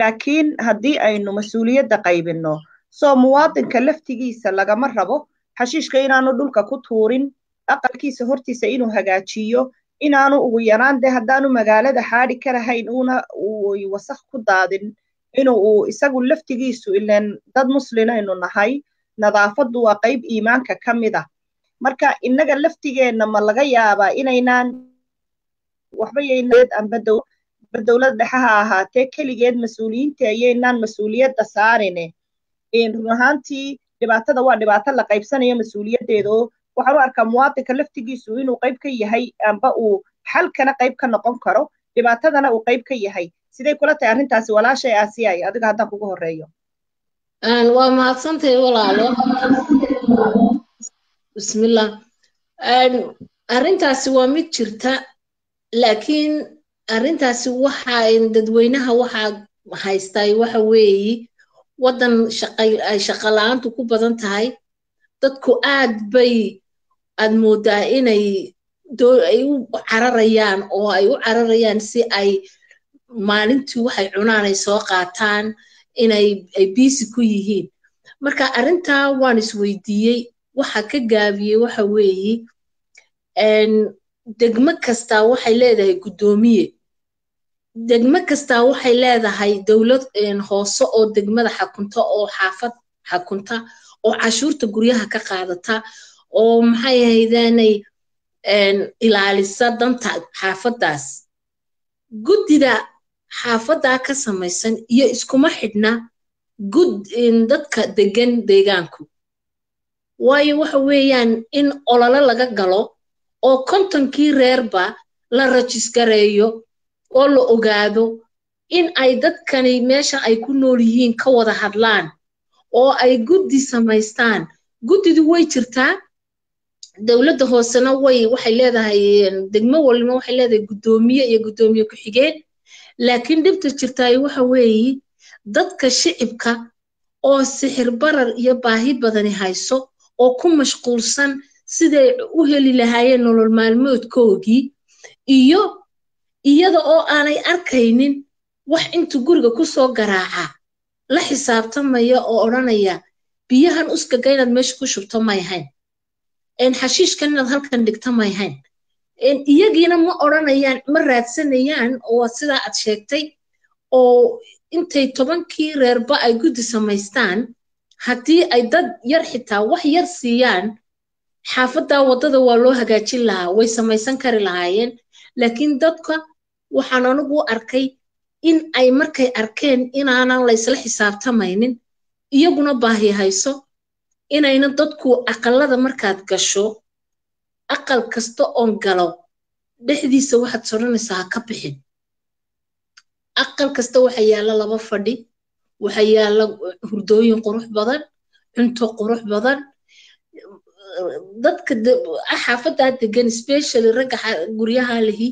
Laakiin haddii aynu mas-uuliyadda qaybinno, soo muwaadinka laftigiisa lagama rabo xashiishka inaanu dhulka ku tuurin, aqalkiisa hortiisa inuu hagaajiyo, inaanu ugu yaraan dee haddaanu magaalada xaadhi karahayn uuna wasakh ku daadin, inuu uu isagu laftigiisu, ileen dad muslinaynu nahay, nadaafaddu waa qayb iimaanka ka mid ah. Marka innaga laftigeenna ma laga yaabaa inaynaan waxba yaynaad amba dowlad dhexe ha ahaatee keligeed mas-uuliyiinta ayaynaan mas-uuliyadda saarine? Run ahaantii dhibaatada waa dhibaato la qaybsanayo mas-uuliyaddeeda, oo waxaan u arkaa muwaadinka laftigiisu inuu qayb ka yahay amba uu xalkana qayb ka noqon karo, dhibaatadana uu qayb ka yahay. Siday kula tahay arrintaasi, walaashay Aasiyay, adiga haddaan kugu horreeyo? Waa mahadsantahay walaalo. Bismillah. Arrintaasi waa mid jirta, laakiin Arrintaasi waxa dadweynaha waxaa haystay waxa weeyi waddan ay shaqo la'aantu ku badan tahay. Dadku aad bay aad moodaa inay ay u cararayaan oo ay u cararayaan si ay maalintii waxay cunaan ay soo qaataan, inay ay biisi ku yihiin. Marka arrintaa waan isweydiiyey, waxa ka gaabiyey waxa weeyi degmo kastaa waxay leedahay guddoomiye, degmo kastaa waxay leedahay dowlad hoose oo degmada xakunta oo xaafad xakunta oo cashuurta guryaha ka qaadata oo maxay ahaydaanay ilaalisa danta xaafaddaas. Guddida xaafaddaa ka samaysan iyo iskuma xidhna gud dadka degan deegaanku, waayo waxa weeyaan in olole laga galo oo 50kii reerba la rajisgareeyo oo la ogaado in ay dadkani meesha ay ku nool yihiin ka wada hadlaan oo ay guddi samaystaan. Guddidu way jirtaa, dowladda hoosena way waxay leedahay, degmo walba waxay leedahay guddoomiye iyo guddoomiye ku-xigeen. Laakiin dhibta jirtaay waxa weeyi dadka shicibka oo sixir barar iyo baahi badani hayso oo ku mashquulsan siday u heli lahaayeen nolol maalmoodkoogii, iyo iyada oo aanay arkaynin wax intuu guriga ku soo garaaca la xisaabtamaya oo odhanaya biyahan uskaga inaad meesha ku shubto may hayn, xashiishkan inaad halkan dhigto may hayn. Iyagiina ma odhanayaan, ma raadsanayaan. Oo sidaa aad sheegtay oo intay 10kii reerba ay guddi samaystaan, haddii ay dad yar xitaa wax yar siiyaan, xaafaddaa waddada waa loo hagaajin lahaa, way samaysan kari lahaayeen. Laakiin dadka waxaan anigu u arkay in ay markay arkeen inaanan la isla xisaabtamaynin, iyaguna baahi hayso, inayna dadku aqalada markaad gasho, aqal kasta oon galo dhexdiisa waxaad soranaysaa ha ka bixin. Aqal kasta waxa yaalla laba fadhi, waxa yaalla hurdooyin qurux badan, cunto qurux badan. Dadka xaafaddaa degan, specially ragga guryaha lihi,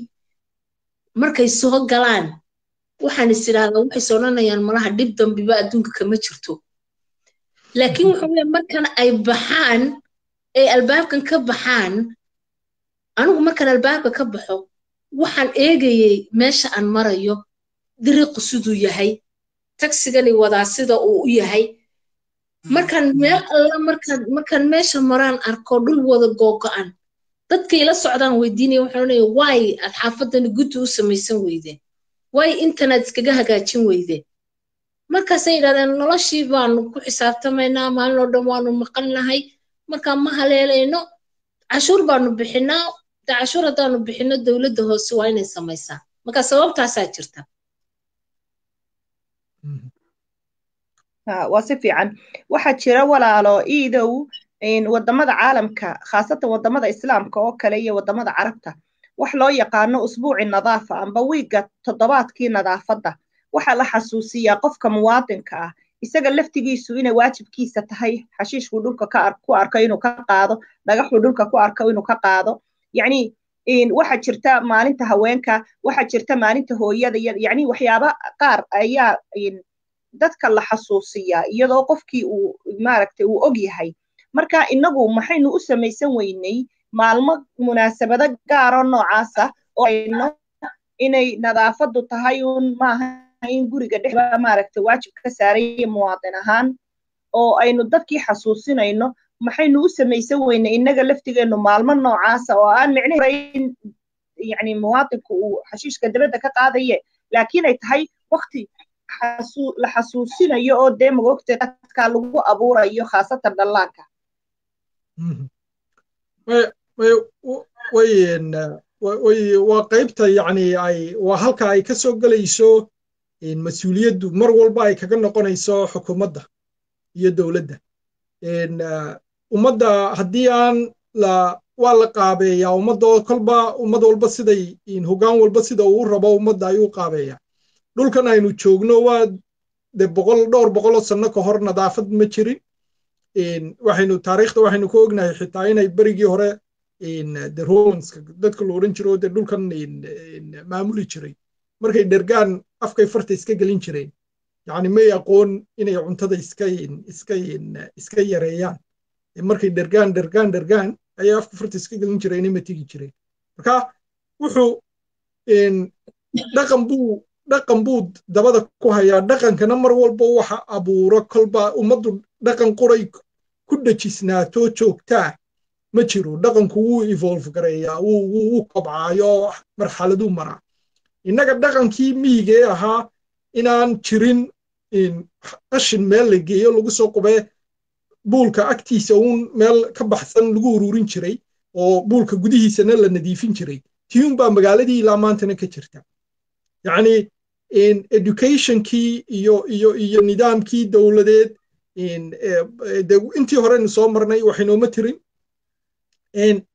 markay soo galaan waxaan is idhaahdaa waxay odhanayaan malaha dhib dambiba adduunka kama jirto. Laakiin waxa weeye markan ay baxaan ee albaabkan ka baxaan, anigu markaan albaabka ka baxo waxaan eegayay meesha aan marayo, dariiqu siduu yahay, tagsigani wadaa sida uu u yahay. Markaan meel alla markaan meesha maraan arko dhul wada googo'an, dadka ila socdaan weydiinaya, waxaan odhanaya waay aad xaafadani guddi u samaysan weydeen, waay intanaad iskaga hagaajin weydeen? Markaasay yidhahdeen noloshii baanu ku xisaabtamaynaa, maalin oo dhan waanu maqan nahay, markaa ma haleelayno, cashuur baanu bixinaa, de cashuur haddaanu bixino dowladda hoose waa inay samaysaa. Marka sababtaasaa jirta. Waa si fiican. Waxaa jira walaalo iidow wadamada caalamka, khaasatan wadamada islaamka oo kale iyo wadamada carabta, wax loo yaqaano usbuuci nadaafa amba wiigga toddobaadkii nadaafadda. Waxaa la xasuusiyaa qofka muwaadinka ah isaga laftigiisu inay waajibkiisa tahay xashiishkuu dhulka ku arko inuu ka qaado, dhagaxuu dhulka ku arko inuu ka qaado. Yacni waxaa jirta maalinta haweenka, waxaa jirta maalinta hooyada, yacni waxyaaba qaar ayaa dadka la xasuusiyaa iyadoo qofkii uu maaragtay uu og yahay. Marka inagu maxaynu u samaysan weynay maalmo munaasabado gaaro noocaasa oo ayno inay nadaafaddu tahay uun maaha in guriga dhexba maaragtay waajib ka saaraya muwaadin ahaan oo aynu dadkii xasuusinayno? Maxaynu u samaysan weynay innaga laftigeennu maalmo noocaasa oo aan micnaheedu yacni muwaadinku uu xashiishka dabadda ka qaadaye, laakiin ay tahay waqti la xasuusinayo oo dee magoogta dadka lagu abuurayo, khaasatan dhallaanka? Way waa qaybta yacni ay waa halka ay ka soo gelayso mas-uuliyaddu mar walba ay kaga noqonayso xukuumadda iyo dowladda ummadda. Haddii aan la waa la qaabeeyaa ummadda oo kolba ummad walba siday hoggaan walba sida uu rabo ummadda ayuu qaabeeyaa. Dhulkan aynu joogno waa de 100 dhowr boqoloo sanno ka hor nadaafad ma jirin. Waxaynu taariikhda waxaynu ku ognahay xitaa inay berigii hore the Romans dadka la odhan jiro dee dhulkan maamuli jiray Markay dhergaan afkay farta iska gelin jireen. Yacni may aqoon inay cuntada iska yareeyaan. Markay dhergaan dhergaan dhergaan ayay afka farta iska gelin jireen, ima tegi jireen. Marka wuxuu dhaqan buu dabada ku hayaa. Dhaqankana mar walba waxa abuuro kolba ummaddu. Dhaqan qoray ku dhejisnaato joogtaa ma jiro. Dhaqanku wuu evolve gareeyaa, wuu kobcaayo, marxaladuu maraa. Innaga dhaqankii miyigee ahaa inaan jirin qashin meel la geeyo lagu soo qubee, buulka agtiisa uun meel ka baxsan lagu ururin jiray oo buulka gudihiisana la nadiifin jiray, tiyuun baa magaaladii ilaa maantana ka jirta. Yacni educationkii iyo nidaamkii dowladeed de intii horeynu soo marnay waxaynooma tirin.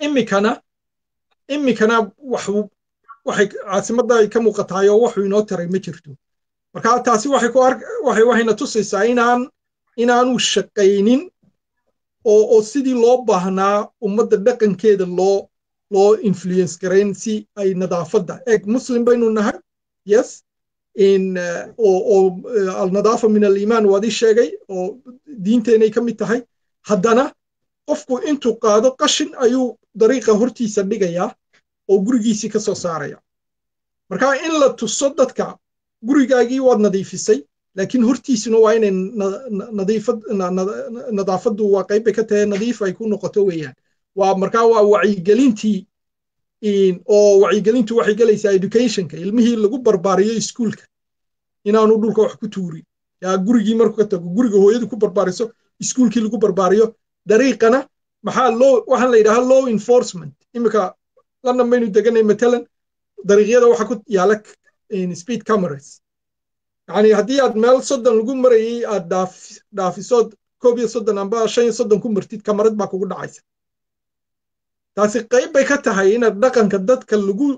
Imikana waxay caasimadda ay ka muuqataay oo waxuu inoo taray ma jirto. Marka taasi waxay ku ark waxay waxayna tusaysaa inaanu shaqaynin oo sidii loo baahnaa ummadda dhaqankeeda loo influence garayn si ay nadaafadda. Eeg, Muslim baynu nahay, yes, in oo النظافة من الإيمان waad ii sheegay oo diinteenay ka mid tahay. Haddana qofku intuu qaado qashin ayuu dariiqa hortiisa dhigayaa oo gurigiisii ka soo saaraya. Marka in la tuso dadka, gurigaagii waad nadiifisay, laakiin hortiisuna waa inay nadiifad, nadaafaddu waa qayb bay ka tahay, nadiif ay ku noqoto weeyaan. Waa markaa waa wacyigelintii, oo wacyigelintu waxay gelaysaa educationka, ilmihii lagu barbaariyo iskuulka inaanu dhulka wax ku tuurin. Yaa gurigii markuu ka tago, guriga hooyadu ku barbaariso, iskuulkii lagu barbaariyo, dariiqana maxaa loo waxaan la yidhahaa law enforcement. Imika London baynu deganay matalan, dariiqyada waxa ku yaala speed cameras. Yani haddii aad meel 30 lagu marayay aad dhaafisood 31 amba 35 ku martid, kamarad baa kugu dhacaysa. Taasi qayb bay ka tahay inaad dhaqanka dadka lagu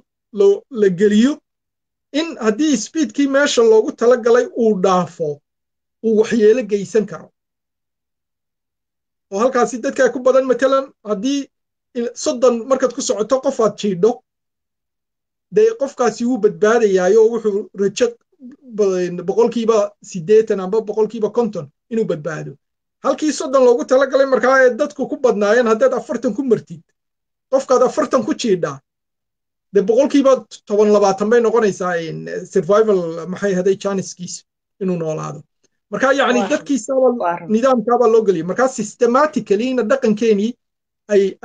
la geliyo in haddii speedkii meesha loogu talagalay uu dhaafo, uu waxyeelo geysan karo. Oo halkaasi dadkaa ku badan matalan, haddii 30 markaad ku socoto qof aad jiidho, dee qofkaasi wuu badbaadayaayo, wuxuu rajo 80% amba 50% inuu badbaado. Halkii 30 loogu talagalay markaa ee dadku ku badnaayeen haddaad 40 ku martid, qofkaad 40 ku jiidhaa, dee 10% 20 bay noqonaysaa survival, maxay haday, chancekiisa inuu noolaado. Marka yacni dadkiisaba nidaamkaabaa loo geliyay. Marka systematically ina dhaqankeenii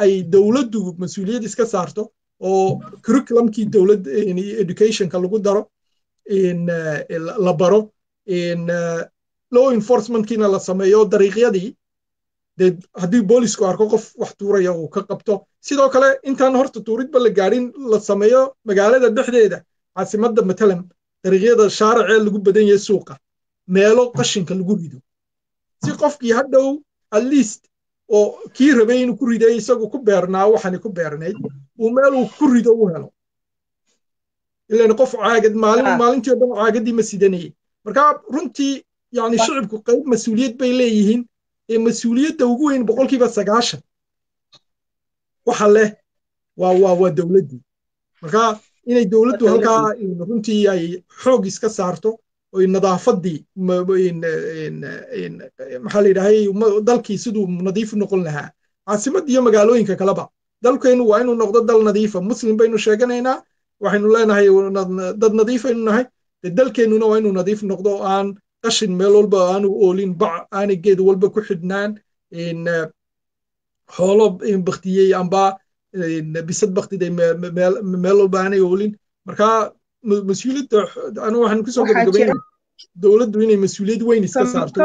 ay dowladdu mas-uuliyad iska saarto oo curriculumkii dowlad educationka lagu daro, la baro, law enforcementkiina la sameeyo, dariiqyadii dee haddii boolisku arko qof wax tuuraya uu ka qabto. Sidoo kale intaan horta tuuridba la gaadhin, la sameeyo magaalada dhexdeeda, caasimadda matalan, dariiqyada shaaracee lagu badan yahay, suuqa, meelo qashinka lagu rido, si qofkii hadhow at least oo kii rabay inuu ku riday isagu ku beernaa waxani ku beernayd uu meel uu ku rido u helo. Ilan qof caagad maalin maalintii o dhan caagadii ma sidanayay. Marka runtii yani shicibku qayb mas-uuliyad bay leeyihiin, ee mas-uuliyadda ugu weyn 90% waxa leh waa dowladdii. Marka inay dowladdu halkaa runtii ay xoog iska saarto oy nadaafaddii, maxaa la yidhahay, dalkii siduu nadiif u noqon lahaa, caasimadda iyo magaalooyinka kaleba. Dalkeennu waa inuu noqdo dal nadiifa. Muslim baynu sheeganaynaa, waxaynu leenahay dad nadiifaynu nahay, dee dalkeennuna waa inuu nadiif noqdo oo aan qashin meel walba aanu oolin, bac aanay geed walba ku xidhnaan, xoolo baktiyey amba bisad baktiday meel walba aanay oolin. Marka mas-uuliyadda anu waxaan kusoo gabagabaynaya dowladdu inay mas-uuliyad weyn iska saarto.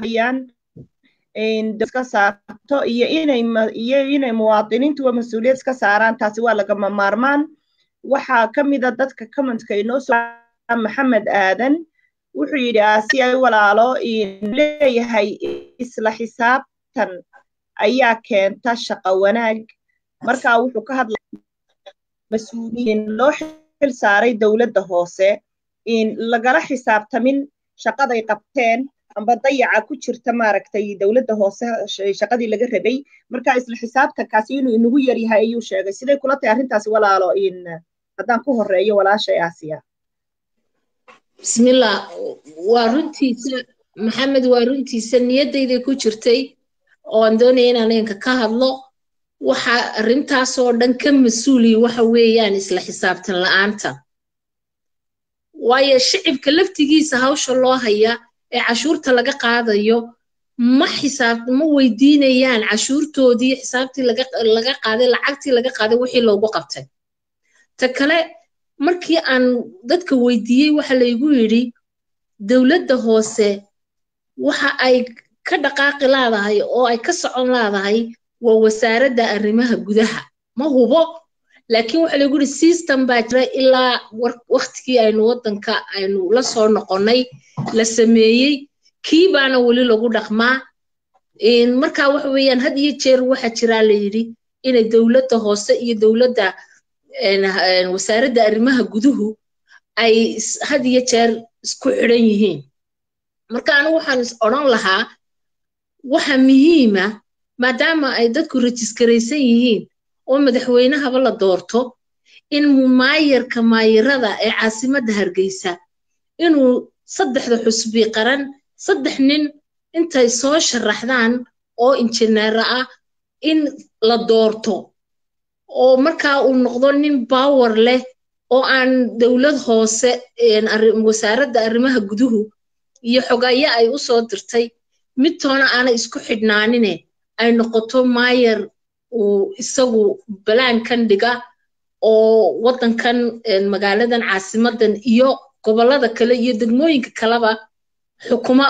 Hayaan iska saarto iyo inay muwaadiniintuba mas-uuliyad iska saaraan, taasi waa lagama maarmaan. Waxaa ka mida dadka commentka inoo soo, Maxamed Aadan wuxuu yidhi, Aasiya walaalo, leeyahay isla xisaabtan ayaa keenta shaqo wanaag. Marka wuxuu ka hadlay mas-uuliyiin loo xil saaray dowladda hoose in lagala xisaabtamin shaqaday qabteen amba dayaca ku jirta, maaragtay, dowladda hoose shaqadii laga rabay. Marka isla xisaabtankaasi inuu inagu yaryahay ayuu sheegay. Siday kula tahay arrintaasi, walaalo, in Haddaan ku horeeyo walaashay Aasiya. Bismillah, waa runtiisa Maxamed, waa runtiisa. Niyaddayday ku jirtay oo aan doonaya inaan idinka ka hadlo. Waxa arrintaasoo dhan ka mas-uuliya waxa weeyaan isla xisaabtan la'aanta, waayo shicibka laftigiisa hawsha loo haya ee cashuurta laga qaadayo ma xisaab ma weydiinayaan cashuurtoodii, xisaabtii laga qaaday, lacagtii laga qaaday, wixii loogu qabtay. Ta kale, markii aan dadka weydiiyey, waxa laygu yidhi dowladda hoose waxa ay ka dhaqaaqi laadahay oo ay ka socon laadahay waa wasaaradda arrimaha gudaha. Ma hubo, laakiin waxa lagu yidhi system baa jira ilaa waqtigii aynu waddanka aynu la soo noqonnay la sameeyey, kii baana weli lagu dhaqmaa. Marka waxa weeyaan, had iyo jeer waxa jiraa la yidhi inay dowladda hoose iyo dowladda wasaaradda arrimaha guduhu ay had iyo jeer isku xidhan yihiin. Marka anigu waxaan is odhan lahaa, waxa muhiima, maadaama ay dadku rajiskaraysan yihiin oo madaxweynahaba la doorto, in maayarka maayarada ee caasimadda Hargeysa inuu saddexda xusbi qaran saddex nin intay soo sharaxdaan oo injineera ah in la doorto, oo markaa uu noqdo nin power leh oo aan dowlad hoose, wasaaradda arrimaha guduhu iyo xogaye ay u soo dirtay midtoona aanay isku xidhnaanine, ay noqoto maayar uu isagu balaankan dhiga oo waddankan, magaaladan caasimadan iyo gobollada kale iyo degmooyinka kaleba xukuma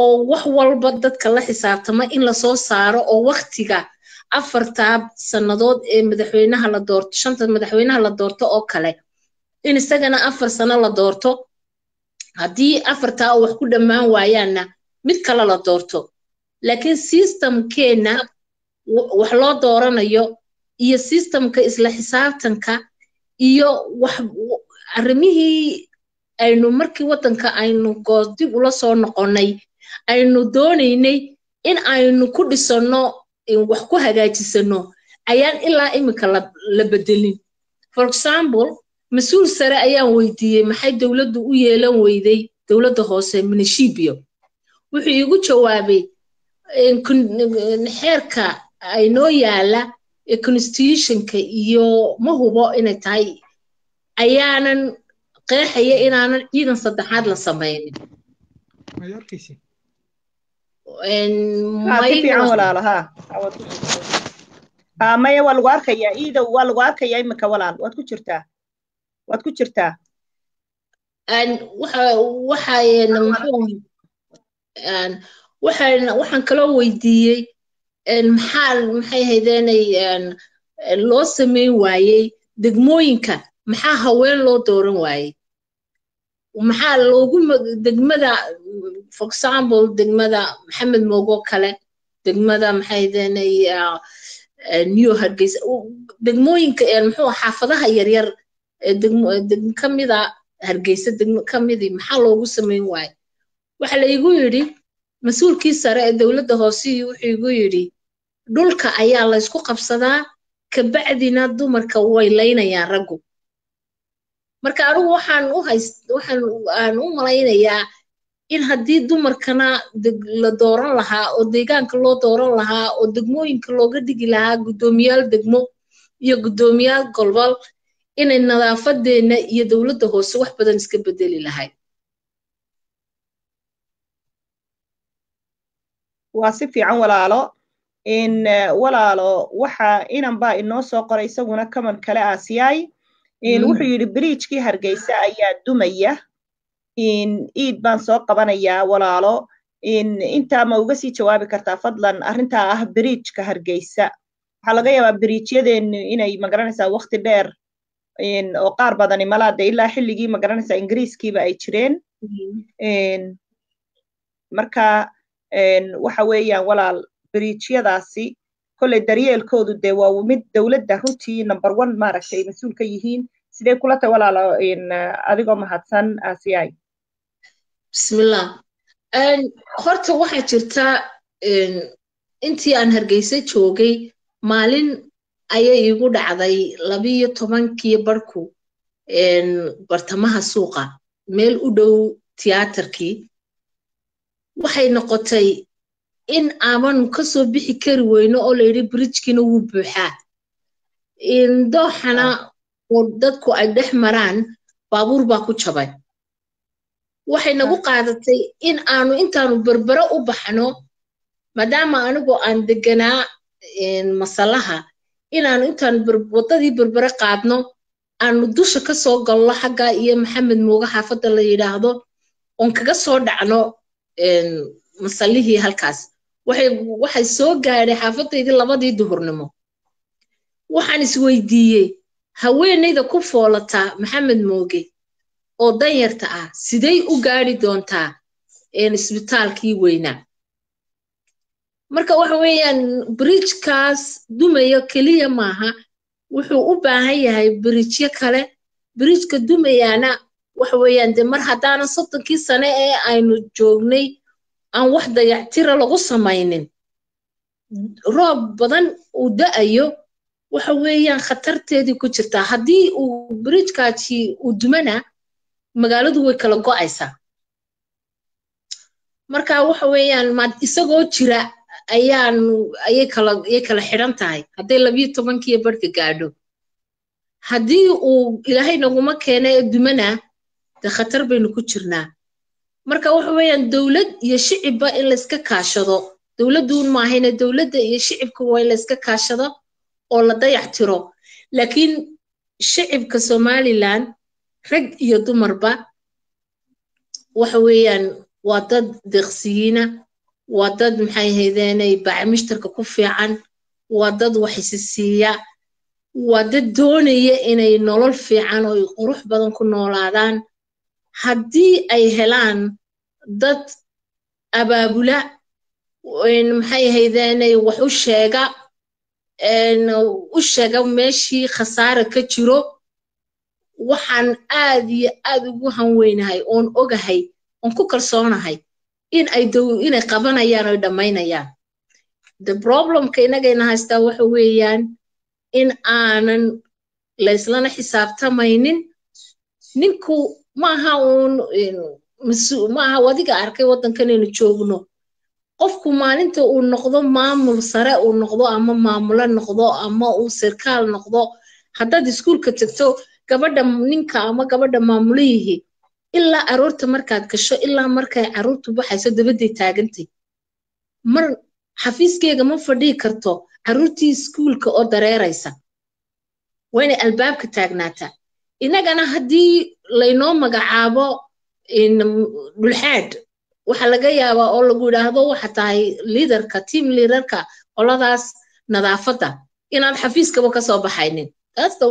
oo wax walba dadka la xisaabtama in lasoo saaro, oo waktiga 4-taa sannadood ee madaxweynaha la doorto, shanta madaxweynaha la doorto oo kale, in isagana 4 sano la doorto, haddii afartaa oo wax ku dhammaan waayaanna mid kale la doorto. Laakiin systemkeenna wax loo dooranayo iyo systemka isla xisaabtanka iyo wax arrimihii aynu markii waddanka aynu dib ula soo noqonnay aynu doonaynay in aynu ku dhisanno, wax ku hagaajisano, ayaan ilaa iminka la bedelin. For example, mas-uul sare ayaan weydiiyey maxay dowladdu u yeelan weyday dowladda hoose municipio. Wuxuu iigu jawaabay xeerka aynoo yaala ee constitutionka iyo ma hubo inay tahay ayaanan qeexaya inaanan ciidan saddexaad la samaynin. May arkaysi? Si fiican walaalo. Ha, maya, waa lagu arkayaa iidow, waa lagu arkayaa iminka walaal, waad ku jirtaa, waad ku jirtaa. Waxa muxuu waxaan kaloo weydiiyey maxaa maxay haydeenay loo sameyn waayey degmooyinka, maxaa haween loo dooran waayey, maxaa loogu degmada, for example, degmada Maxamed Moogo kale, degmada maxay haydeenay New Hargeysa, degmooyinka muxuu xaafadaha yaryar degmo ka mida Hargeysa, degmo ka midii maxaa loogu sameyn waayey? Waxa la igu yidhi mas-uulkii sare ee dowladda hoosihii wuxuu igu yidhi dhulka ayaa la isku qabsadaa, kabacdina dumarka way laynayaan raggu. Marka anigu waxaan u hayst waxaan aan u malaynayaa in haddii dumarkana la dooran lahaa oo deegaanka loo dooran lahaa oo degmooyinka looga dhigi lahaa guddoomiyaal degmo iyo guddoomiyaal gobol, inay nadaafadeenna iyo dowladda hoose wax badan iska bedeli lahayd. Waa si fiican walaalo. In walaalo, waxa inan baa inoo soo qoray isaguna kaman kale aasiyay in wuxuu yidhi bridgekii Hargeysa ayaa dumaya. In iid baan soo qabanayaa walaalo, in intaa ma uga sii jawaabi kartaa fadlan arrintaa ah bridgeka Hargeysa? Waxaa laga yaabaa bridgeyadeenu inay magaranaysaa waqti dheer oo qaar badani malaade ilaa xilligii magaranaysaa Ingiriiskiiba ay jireen. Marka waxa weeyaan walaal, bridgeyadaasi kolley daryeelkoodu dee waa mid dowladda runtii number one maaragtay ay mas-uul ka yihiin. Sidee kula tahay walaalo, adigoo mahadsan Aasiyay? Bismillah, horta waxaa jirta intii aan Hargeysa joogay maalin ayay igu dhacday 12-kii barku. Bartamaha suuqa meel u dhow tiyaatarkii waxay noqotay in aabanu kasoo bixi kari weyno oo layidhi bridgekiina wuu buuxaa, dooxana oo dadku ay dhex maraan baabuur baa ku jabay. Waxay nagu qaadatay in aanu intaanu Berbere u baxno, maadaama anigu aan deganaa Masalaha, inaanu intaanu waddadii Berbere qaadno, aanu dusha ka soo galno xagga iyo Maxamed Mooga xaafadda la yidhaahdo, oon kaga soo dhacno Masalihii halkaas. Waxay soo gaadhay xaafadaydii 2dii duhurnimo. Waxaan isweydiiyey, haweenayda ku foolataa Maxamed Mooge oo danyarta ah sidey u gaadhi doontaa isbitaalkii weynaa? Marka waxa weeyaan, bridgekaas dumaya keliya maaha, wuxuu u baahan yahay bridgeyo kale. Bridgeka dumayaana waxa weeyaan, de mar haddaanan 30kii sane ee aynu joognay aan wax dayactira lagu samaynin, roob badan uu da'ayo, waxa weeyaan khatarteedii ku jirtaa. Haddii uu bridgekaasi uu dumana, magaaladu way kala go'aysaa. Marka waxa weeyaan, ma isagoo jira ayaanu ayay kala xidhan tahay hadday 12kiiyo barhka gaadho. Haddii uu Ilaahay naguma keena ee dumana, de khatar baynu ku jirnaa. Marka waxa weeyaan, dowlad iyo shicibba in layska kaashado. Dowladduun maahayne, dowladda iyo shicibka waa in layska kaashado oo la dayac tiro. Laakiin shicibka Somaliland, rag iyo dumarba, waxa weeyaan waa dad deeqsiyiina, waa dad, maxay ahaydeenay, baacmishtarka ku fiican, waa dad wax isi siiya, waa dad doonaya inay nolol fiican oo qurux badan ku noolaadaan. Haddii ay helaan dad abaabula, maxay ahaydeenay, wax u sheega meeshii khasaara ka jiro, waxaan aad iyo aad ugu hanweynahay oon ogahay oon ku kalsoonahay in ay inay qabanayaan oy dhammaynayaan. The problemka inagayna haystaa waxa weeyaan in aanan layslana xisaabtamaynin. Ninku maaha uun maaha. Wadiga arkay waddankanaynu joogno, qofku maalinta uu noqdo maamul sare uu noqdo ama maamulo noqdo ama uu sarkaal noqdo, haddaad iskuulka tagto, gabadha ninka ama gabadha maamulihii ilaa aroorta markaad gasho ilaa markay carruurtu baxayso dabadday taagantay. Mar xafiiskeega ma fadhihi karto carruurtii iskuulka oo dareeraysa, waa inay albaabka taagnaataa. Innagana haddii laynoo magacaabo dhulxaadh, waxa laga yaabaa oo lagu yidhaahdo waxa tahay leaderka, team leaderka qoladaas nadaafadda, inaad xafiiskaba kasoo baxaynin. Taasta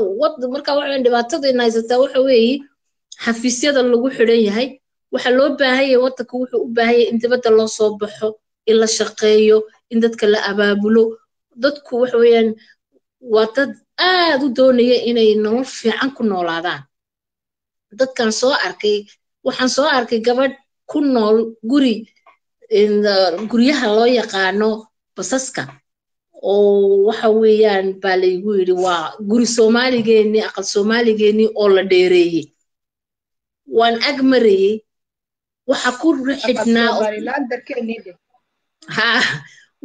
marka waxa dhibaatadayna haysataa waxa weeye xafiisyada lagu xidhan yahay. Waxa loo baahan yahay, waddanka wuxuu u baahan yahay in dibadda loo soo baxo, in la shaqeeyo, in dadka la abaabulo. Dadku waxa weeyaan waa dad aad u doonaya inay nolol fiican ku noolaadaan. Dadkan soo arkay, waxaan soo arkay gabadh ku nool guri guryaha loo yaqaano basaska, oo waxa weeyaan baa laygu yidhi waa guri Soomaaligeenii, aqal Soomaaligeenii oo la dheereeyey. Waan ag marayey, waxa ku xidhnaa, ha,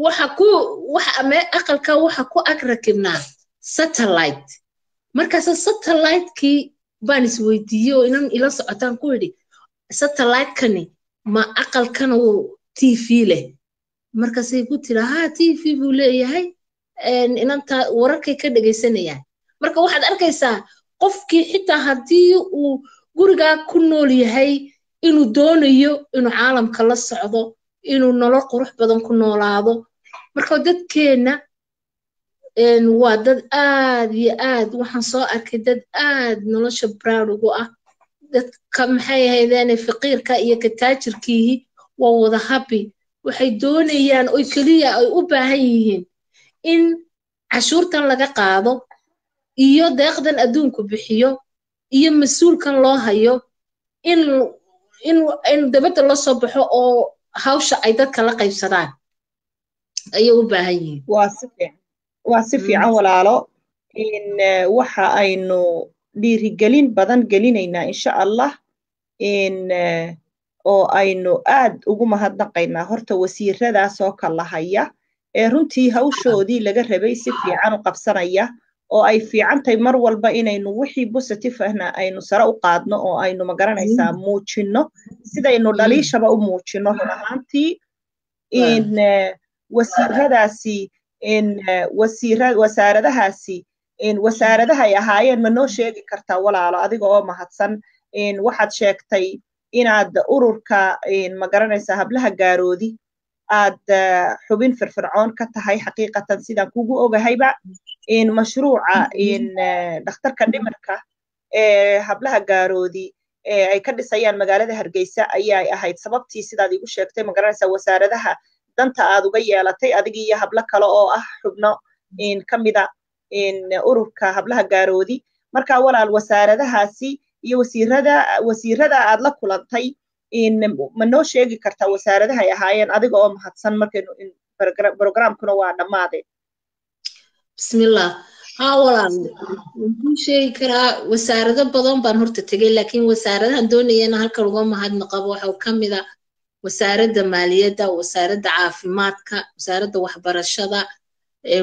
waxa ku waxa aqalka waxa ku ag rakibnaa satellite. Markaase satellite-kii baan isweydiiyey oo inan ila socotaan ku yidhi, "Satellite-kani ma aqalkan uu TV leh?" Markaasay ku tiri, "Ha, TV buu leeyahay." Inanta wararkay ka dhegaysanayaan. Marka waxaad arkaysaa qofkii xitaa haddii uu gurigaa ku nool yahay inuu doonayo inuu caalamka la socdo, inuu nolol qurux badan ku noolaado. Marka dadkeenna waa dad aad iyo aad, waxaan soo arkay dad aad nolosha proud ugu ah. Dadka, maxay ahaydeen, faqiirka iyo ka taajirkiihi waa wada happy. Waxay doonayaan oy keliya ay u baahan yihiin in cashuurtan laga qaado iyo deeqdan adduunku bixiyo iyo mas-uulkan loo hayo in dabadda loo soo baxo oo hawsha ay dadka la qaybsadaan ayay u baahan yihiin. Waa si fiican, waa si fiican, walaalo. In waxa aynu Dhiirigelin badan gelinaynaa, insha Allah, oo aynu aad ugu mahadnaqaynaa horta wasiiradaasoo kala haya ee runtii hawshoodii laga rabay si fiican u qabsanaya, oo ay fiican tahay mar walba inaynu wixii positive ahna aynu sare u qaadno oo aynu, magaranaysaa, muujinno sidaynu dhaliishaba u muujinno. Run ahaantii in wasiiradaasi, in wasiira wasaaradahaasi, in wasaaradaha ay ahaayeen ma noo sheegi kartaa, walaalo, adiga oo mahadsan? Waxaad sheegtay inaad ururka, ma garanaysaa, Hablaha Gaaroodi aad xubin firfircoon ka tahay. Xaqiiqatan sidaan kugu ogahayba, in mashruuca in dhakhtarka dhimirka ee Hablaha Gaaroodi ee ay ka dhisayaan magaalada Hargeysa ayay ahayd sababtii, sidaad igu sheegtay, ma garanaysaa, wasaaradaha danta aad uga yeelatay, adiga iyo hablo kale oo ah xubno in ka mida in ururka Hablaha Gaaroodi. Marka walaal, wasaaradahaasi iyo wasiirada aad la kulantay in ma noo sheegi kartaa wasaaradaha ay ahaayeen, adiga oo mahadsan? Markaynu programkuna waa dhammaade. Bismillah. Haa walaal, waan kuu sheegi karaa. Wasaarado badan baan horta tegey, laakiin wasaaradahan doonayana halkan uga mahadnaqabo waxaa ka mid a Wasaaradda Maaliyadda, Wasaaradda Caafimaadka, Wasaaradda Waxbarashada,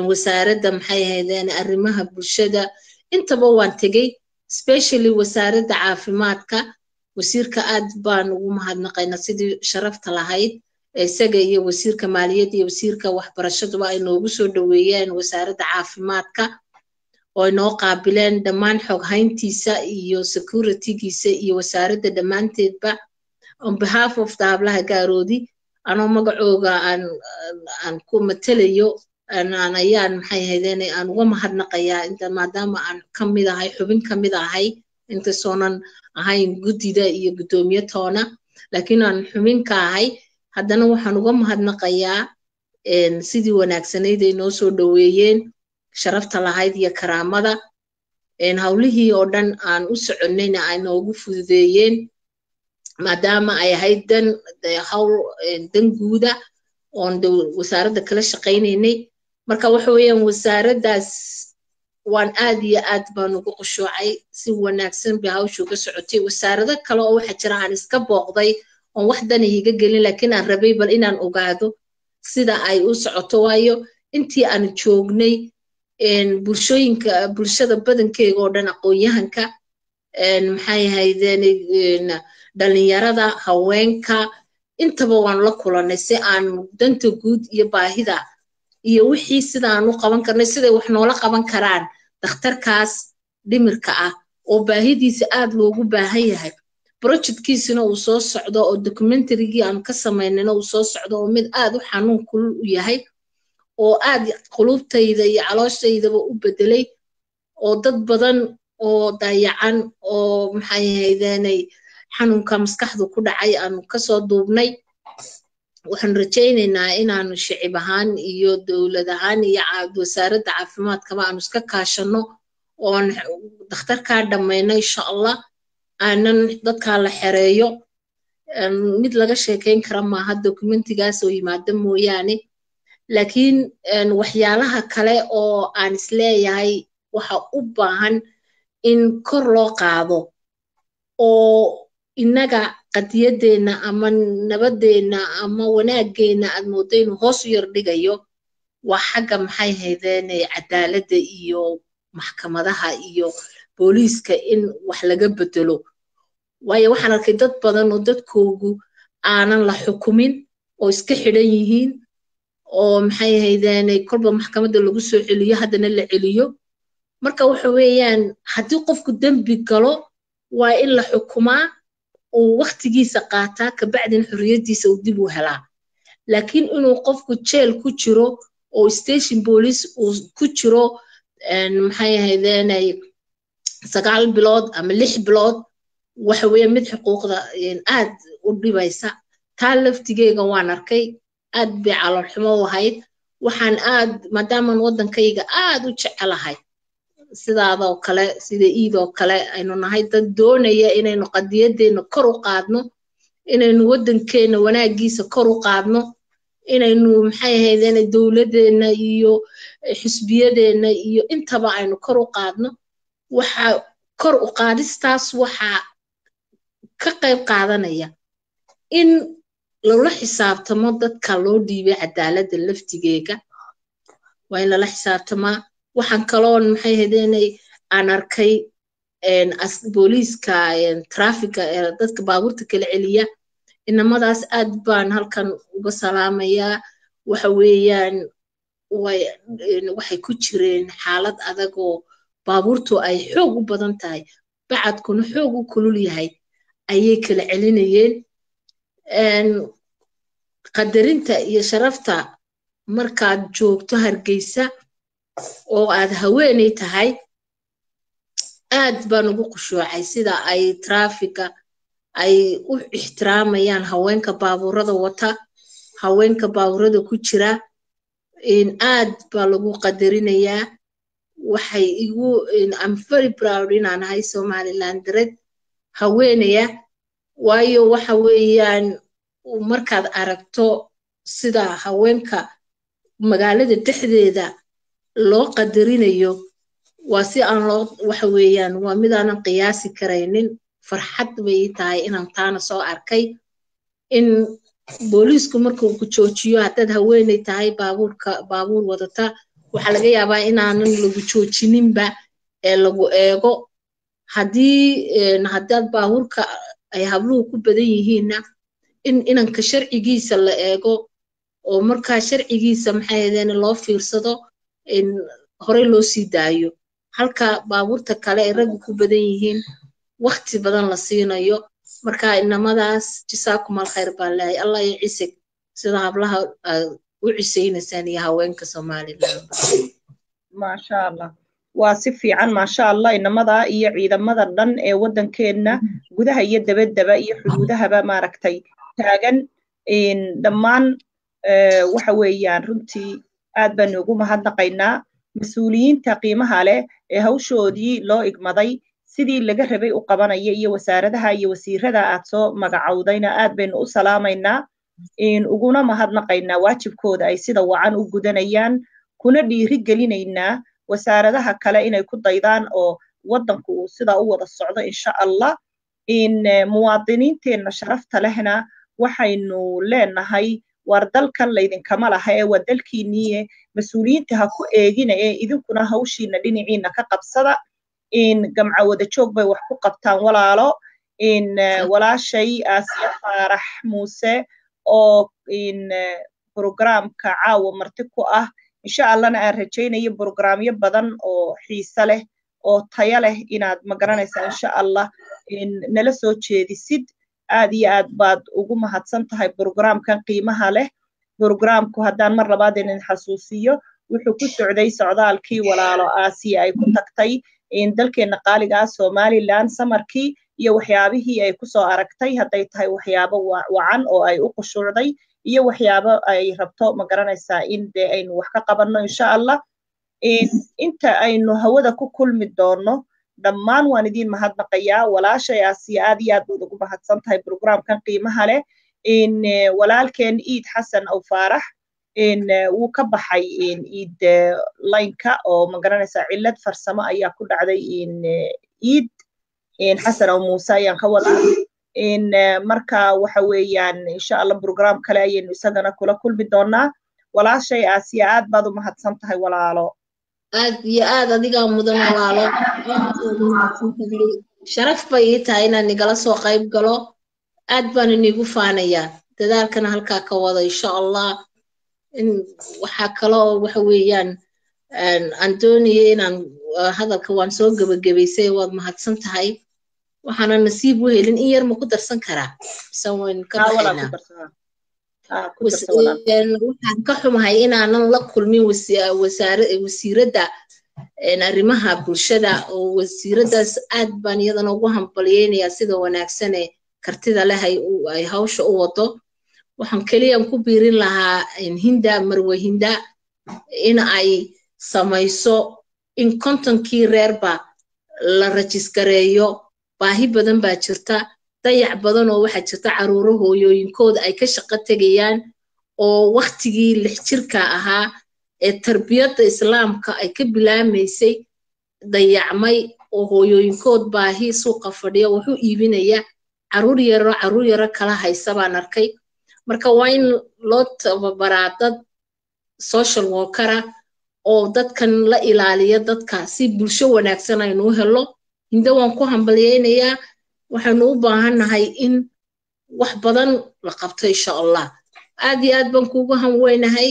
Wasaaradda, maxay ahaydeen, Arrimaha Bulshada. Intaba waan tegey, especially Wasaaradda Caafimaadka. Wasiirka aad baan ugu mahadnaqaynaa sidii sharafta lahayd isaga iyo wasiirka maaliyadda iyo wasiirka waxbarashaduba ay noogu soo dhoweeyeen Wasaaradda Caafimaadka oo ay noo qaabileen, dhammaan xoghayntiisa iyo securitygiisa iyo wasaaradda dhammaanteedba. On behalf of the Hablaha Gaaroodi, anoo magacooga aan ku matelayo ayaan, maxay ahaydeen, aan uga mahadnaqayaa inta maadaama aan ka mid ahay, xubin ka mid ahay, inkastoonan ahayn guddida iyo guddoomiye toona, laakiin aan xubin ka ahay. Haddana waxaan uga mahadnaqayaa sidii wanaagsanayd ay noo soo dhoweeyeen, sharafta lahayd iyo karaamada, hawlihii oo dhan aan u soconnayna ay noogu fududeeyeen, maadaama ay ahayd dan hawl dan guuda oon wasaaradda kala shaqaynaynay. Marka waxa weeyaan, wasaaraddaas waan aad iyo aad baan ugu qushuucay, si wanaagsan bay hawshu ka socotay. Wasaarado kale oo waxa jira aan iska booqday oon wax dana iiga gelin, laakiin aan rabay bal inaan ogaado sida ay u socoto, waayo intii aan joognay bulshooyinka, bulshada badankeega oo dhan, aqoon-yahanka, maxay ahaydeen, dhalinyarada, haweenka, intaba waanu la kulannay si aan danta guud iyo baahida iyo wixii sidaan u qaban karnay, siday wax noola qaban karaan dhakhtarkaas dhimirka ah oo baahidiisa aad loogu baahan yahay, projectkiisina uu soo socdo oo documentarygii aanu ka samaynayna uu soo socdo, oo mid aad u xanuun kulul u yahay oo aad qulubtayda iyo calooshaydaba u bedelay, oo dad badan oo dayacan oo, maxay ahaydeenay, xanuunka maskaxdu ku dhacay aanu kasoo duubnay. Waxaan rajaynaynaa inaanu shicib ahaan iyo dowlad ahaan iyo Wasaaradda Caafimaadkaba aanu iska kaashanno oon dhakhtarkaa dhammayno, insha Allah, aanan dadkaa la xereeyo. Mid laga sheekayn kara maaha documentigaas oo yimaado mooyaane. Laakiin waxyaalaha kale oo aan isleeyahay waxa u baahan in kor loo qaado oo innaga qadiyadeenna ama nabadeenna ama wanaageenna aad mooddo inuu hoos u yar dhigayo waa xagga, maxay haydeen, cadaaladda iyo maxkamadaha iyo booliiska in wax laga bedelo, waayo waxaan arkay dad badan oo dadkoogu aanan la xukumin oo iska xidhan yihiin oo, maxay ahaydeen, kolba maxkamadda lagu soo celiyo, haddana la celiyo. Marka waxa weeyaan, haddii qofku dembi galo waa in la xukumaa, uu waktigiisa qaataa, kabacdina xorriyaddiisa uu dib u helaa. Laakiin inuu qofku jeel ku jiro oo station police uu ku jiro, maxay ahaydeen, 9 bilood ama 6 bilood, waxa weeye mid xuquuqda aad u dhibaysa. Taa laftigeega waan arkay, aad bay caloolxumo u ahayd. Waxaan aad, maadaamaan waddankayga aad u jecelahay, sidaadoo kale, sida iidoo kale, aynu nahay dad doonaya inaynu qadiyadeenna kor u qaadno, inaynu waddankeenna wanaaggiisa kor u qaadno, inaynu, maxay ahaydeen, dowladeenna iyo xisbiyadeenna iyo intaba aynu kor u qaadno. Waxa Kor u qaadistaas waxaa ka qayb qaadanaya in lala xisaabtamo dadka loo dhiibay cadaaladda laftigeega. Waa in lala xisaabtamaa. Waxaan kaloon, maxay hadeenay, aan arkay booliiska traafika, dadka baabuurta kala celiya. Inamadaas aad baan halkan uga salaamayaa. Waxa weeyaan waxay ku jireen xaalad adag oo baabuurtu ay xoog u badan tahay, bacadkuna xoog u kulul yahay, ayay kala celinayeen. Qadarinta iyo sharafta markaad joogto Hargeysa oo aad haweeney tahay, aad baan ugu qushuucay sida ay traafika ay u ixtiraamayaan haweenka baabuurada wata, haweenka baabuurada ku jira. Aad baa lagu qadarinayaa. Waxay igu, I'm very proud inaan ahay Somaliland red haweenaya, waayo waxa weeyaan markaad aragto sida haweenka magaalada dhexdeeda loo qadarinayo, waa si aan loo, waxa weeyaan waa midaanan qiyaasi karaynin. Farxad bay ii tahay inaan taana soo arkay, in booliisku markuu ku joojiyo haddaad haweeney tahay baabuurka baabuur wadata, waxaa laga yaabaa inaanan lagu joojininba ee lagu eego. Haddii haddaad baabuurka ay habluhu ku badan yihiinna, in inanka sharcigiisa la eego oo markaa sharcigiisa, maxay ahaydeen, loo fiirsado, in horey loo sii daayo, halka baabuurta kale ay raggu ku badan yihiin wakti badan la siinayo. Marka inamadaas jisaakum alkhayr baan leeyahay. Allah iyo cisig sida hablaha aad u cisaynaysaan iyo haweenka Somaliland. Maasha Allah, waa si fiican, maasha Allah. Inamada iyo ciidamada dhan ee waddankeenna gudaha iyo dabaddaba iyo xuduudahaba maaragtay taagan dhammaan, waxa weeyaan runtii aad baanu ugu mahadnaqaynaa. Mas-uuliyiinta qiimaha leh ee hawshoodii loo igmaday sidii laga rabay u qabanaya, iyo wasaaradaha iyo wasiirada aad soo magacowdayna, aad baynu u salaamaynaa, uguna mahadnaqaynaa waajibkooda ay sida wacan u gudanayaan, kuna dhiiri gelinaynaa wasaaradaha kale inay ku daydaan oo waddanku uu sidaa u wada socdo, insha Allah. Muwaadiniinteenna sharafta lehna waxaynu leenahay: war dalkan laydinkama laha ee waa dalkiinniye, mas-uuliyiinta ha ku eegina ee idinkuna hawshiina dhinaciina ka qabsada. Gamca wada joog bay wax ku qabtaan, walaalo. Walaashay Aasiya Faarax Muuse oo programka caawa marti ku ah, insha Allahna aan rajaynayo programyo badan oo xiise leh oo taya leh inaad magaranaysaa, insha Allah, nala soo jeedisid. Aad iyo aad baad ugu mahadsan tahay programkan qiimaha leh. Programku, haddaan mar labaad idin xasuusiyo, wuxuu ku socday socdaalkii walaalo Aasiya ay ku tagtay dalkeenna qaaliga ah Somaliland samarkii, iyo waxyaabihii ay kusoo aragtay, hadday tahay waxyaabo wacan oo ay u qushuucday iyo waxyaabo ay rabto, ma garanaysaa, in dee aynu wax ka qabanno, insha Allah. Inta aynu hawada ku kulmi doono, dhammaan waan idiin mahadnaqayaa. Walaashay Aasiya, aad iyo aad baad ugu mahadsan tahay programkan qiimaha leh. Walaalkeen Iid Xasan Aw Faarax wuu ka baxay Iid line-ka oo, ma garanaysaa, cillad farsamo ayaa ku dhacday. Iid Xasan Aw Muuse ayaan ka wadaa. Marka waxa weeyaan, insha Allah, program kale ayaynu isagana kula kulmi doonaa. Walaashay Aasiya, aad baad u mahadsan tahay, walaalo. Aad iyo aad adigaa mudan, walaalo. Sharaf bay ii tahay inaan nigala soo qayb galo. Aad baan inigu faanayaa. Dadaalkana halkaa ka wada, insha Allah. Waxaa kaloo, waxa weeyaan, aan doonayay inaan hadalka waan soo gebagabaysay. Waad mahadsan tahay. Waxaana nasiib u helin, in yar ma ku darsan karaa mise wayn ka baxaynaa? Waxaan ka xumahay inaanan la kulmin wasiiradda arrimaha bulshada, oo wasiiraddaas aad baan iyadana ugu hambalyeynayaa sida wanaagsane kartida leh ay hawsha u wado. Waxaan keliyan ku biirin lahaa Hinda, Marwe Hinda, in ay samayso in 50kii reerba la rajisgareeyo. Baahi badan baa jirta, dayac badan oo waxaa jirta caruuro hooyooyinkooda ay ka shaqo tegayaan oo waktigii 6 jirka ahaa ee tarbiyadda Islaamka ay ka bilaamaysay dayacmay. Oo hooyooyinkood baahi suuqa fadhiya wuxuu iibinaya, caruur yaro, caruur yaro kala haysa baan arkay. Marka waa in loo tababaraa dad social workera oo dadkan la ilaaliya dadka, si bulsho wanaagsan aynu u helo. Hinde waan ku hambalyaynayaa. Waxaynu u baahannahay in wax badan la qabto, insha Allah. Aad iyo aad baan kuugu hanweynahay,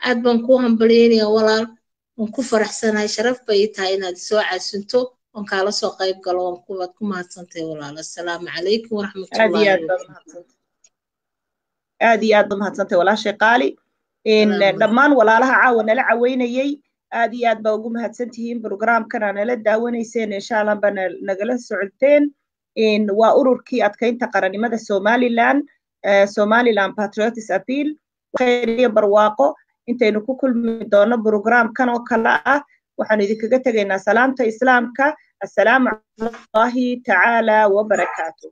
aad baan kuu hambalyaynayaa walaal. Waan ku faraxsanahay, sharaf bay ii tahay inaad soo caasinto oon kaala soo qayb galo. Waan kuwaad ku mahadsantahay walaal. Assalaamu calaykum waraxmatullahi. Aad iyo aad baad mahadsantahay walaashay qaali. Dhammaan walaalaha caawa nala caweynayey, aad iyo aad baa ugu mahadsan tihiin programkana nala daawanayseen, insha Allah baa nagala socoteen. Waa ururkii adkaynta qarannimada Somaliland, Somaliland Patriots Appeal. Khayr iyo barwaaqo intaynu ku kulmi doono programkan oo kale ah, waxaanu idinkaga tegaynaa salaamta Islaamka. Assalaamu allahi tacaala wabarakaatu.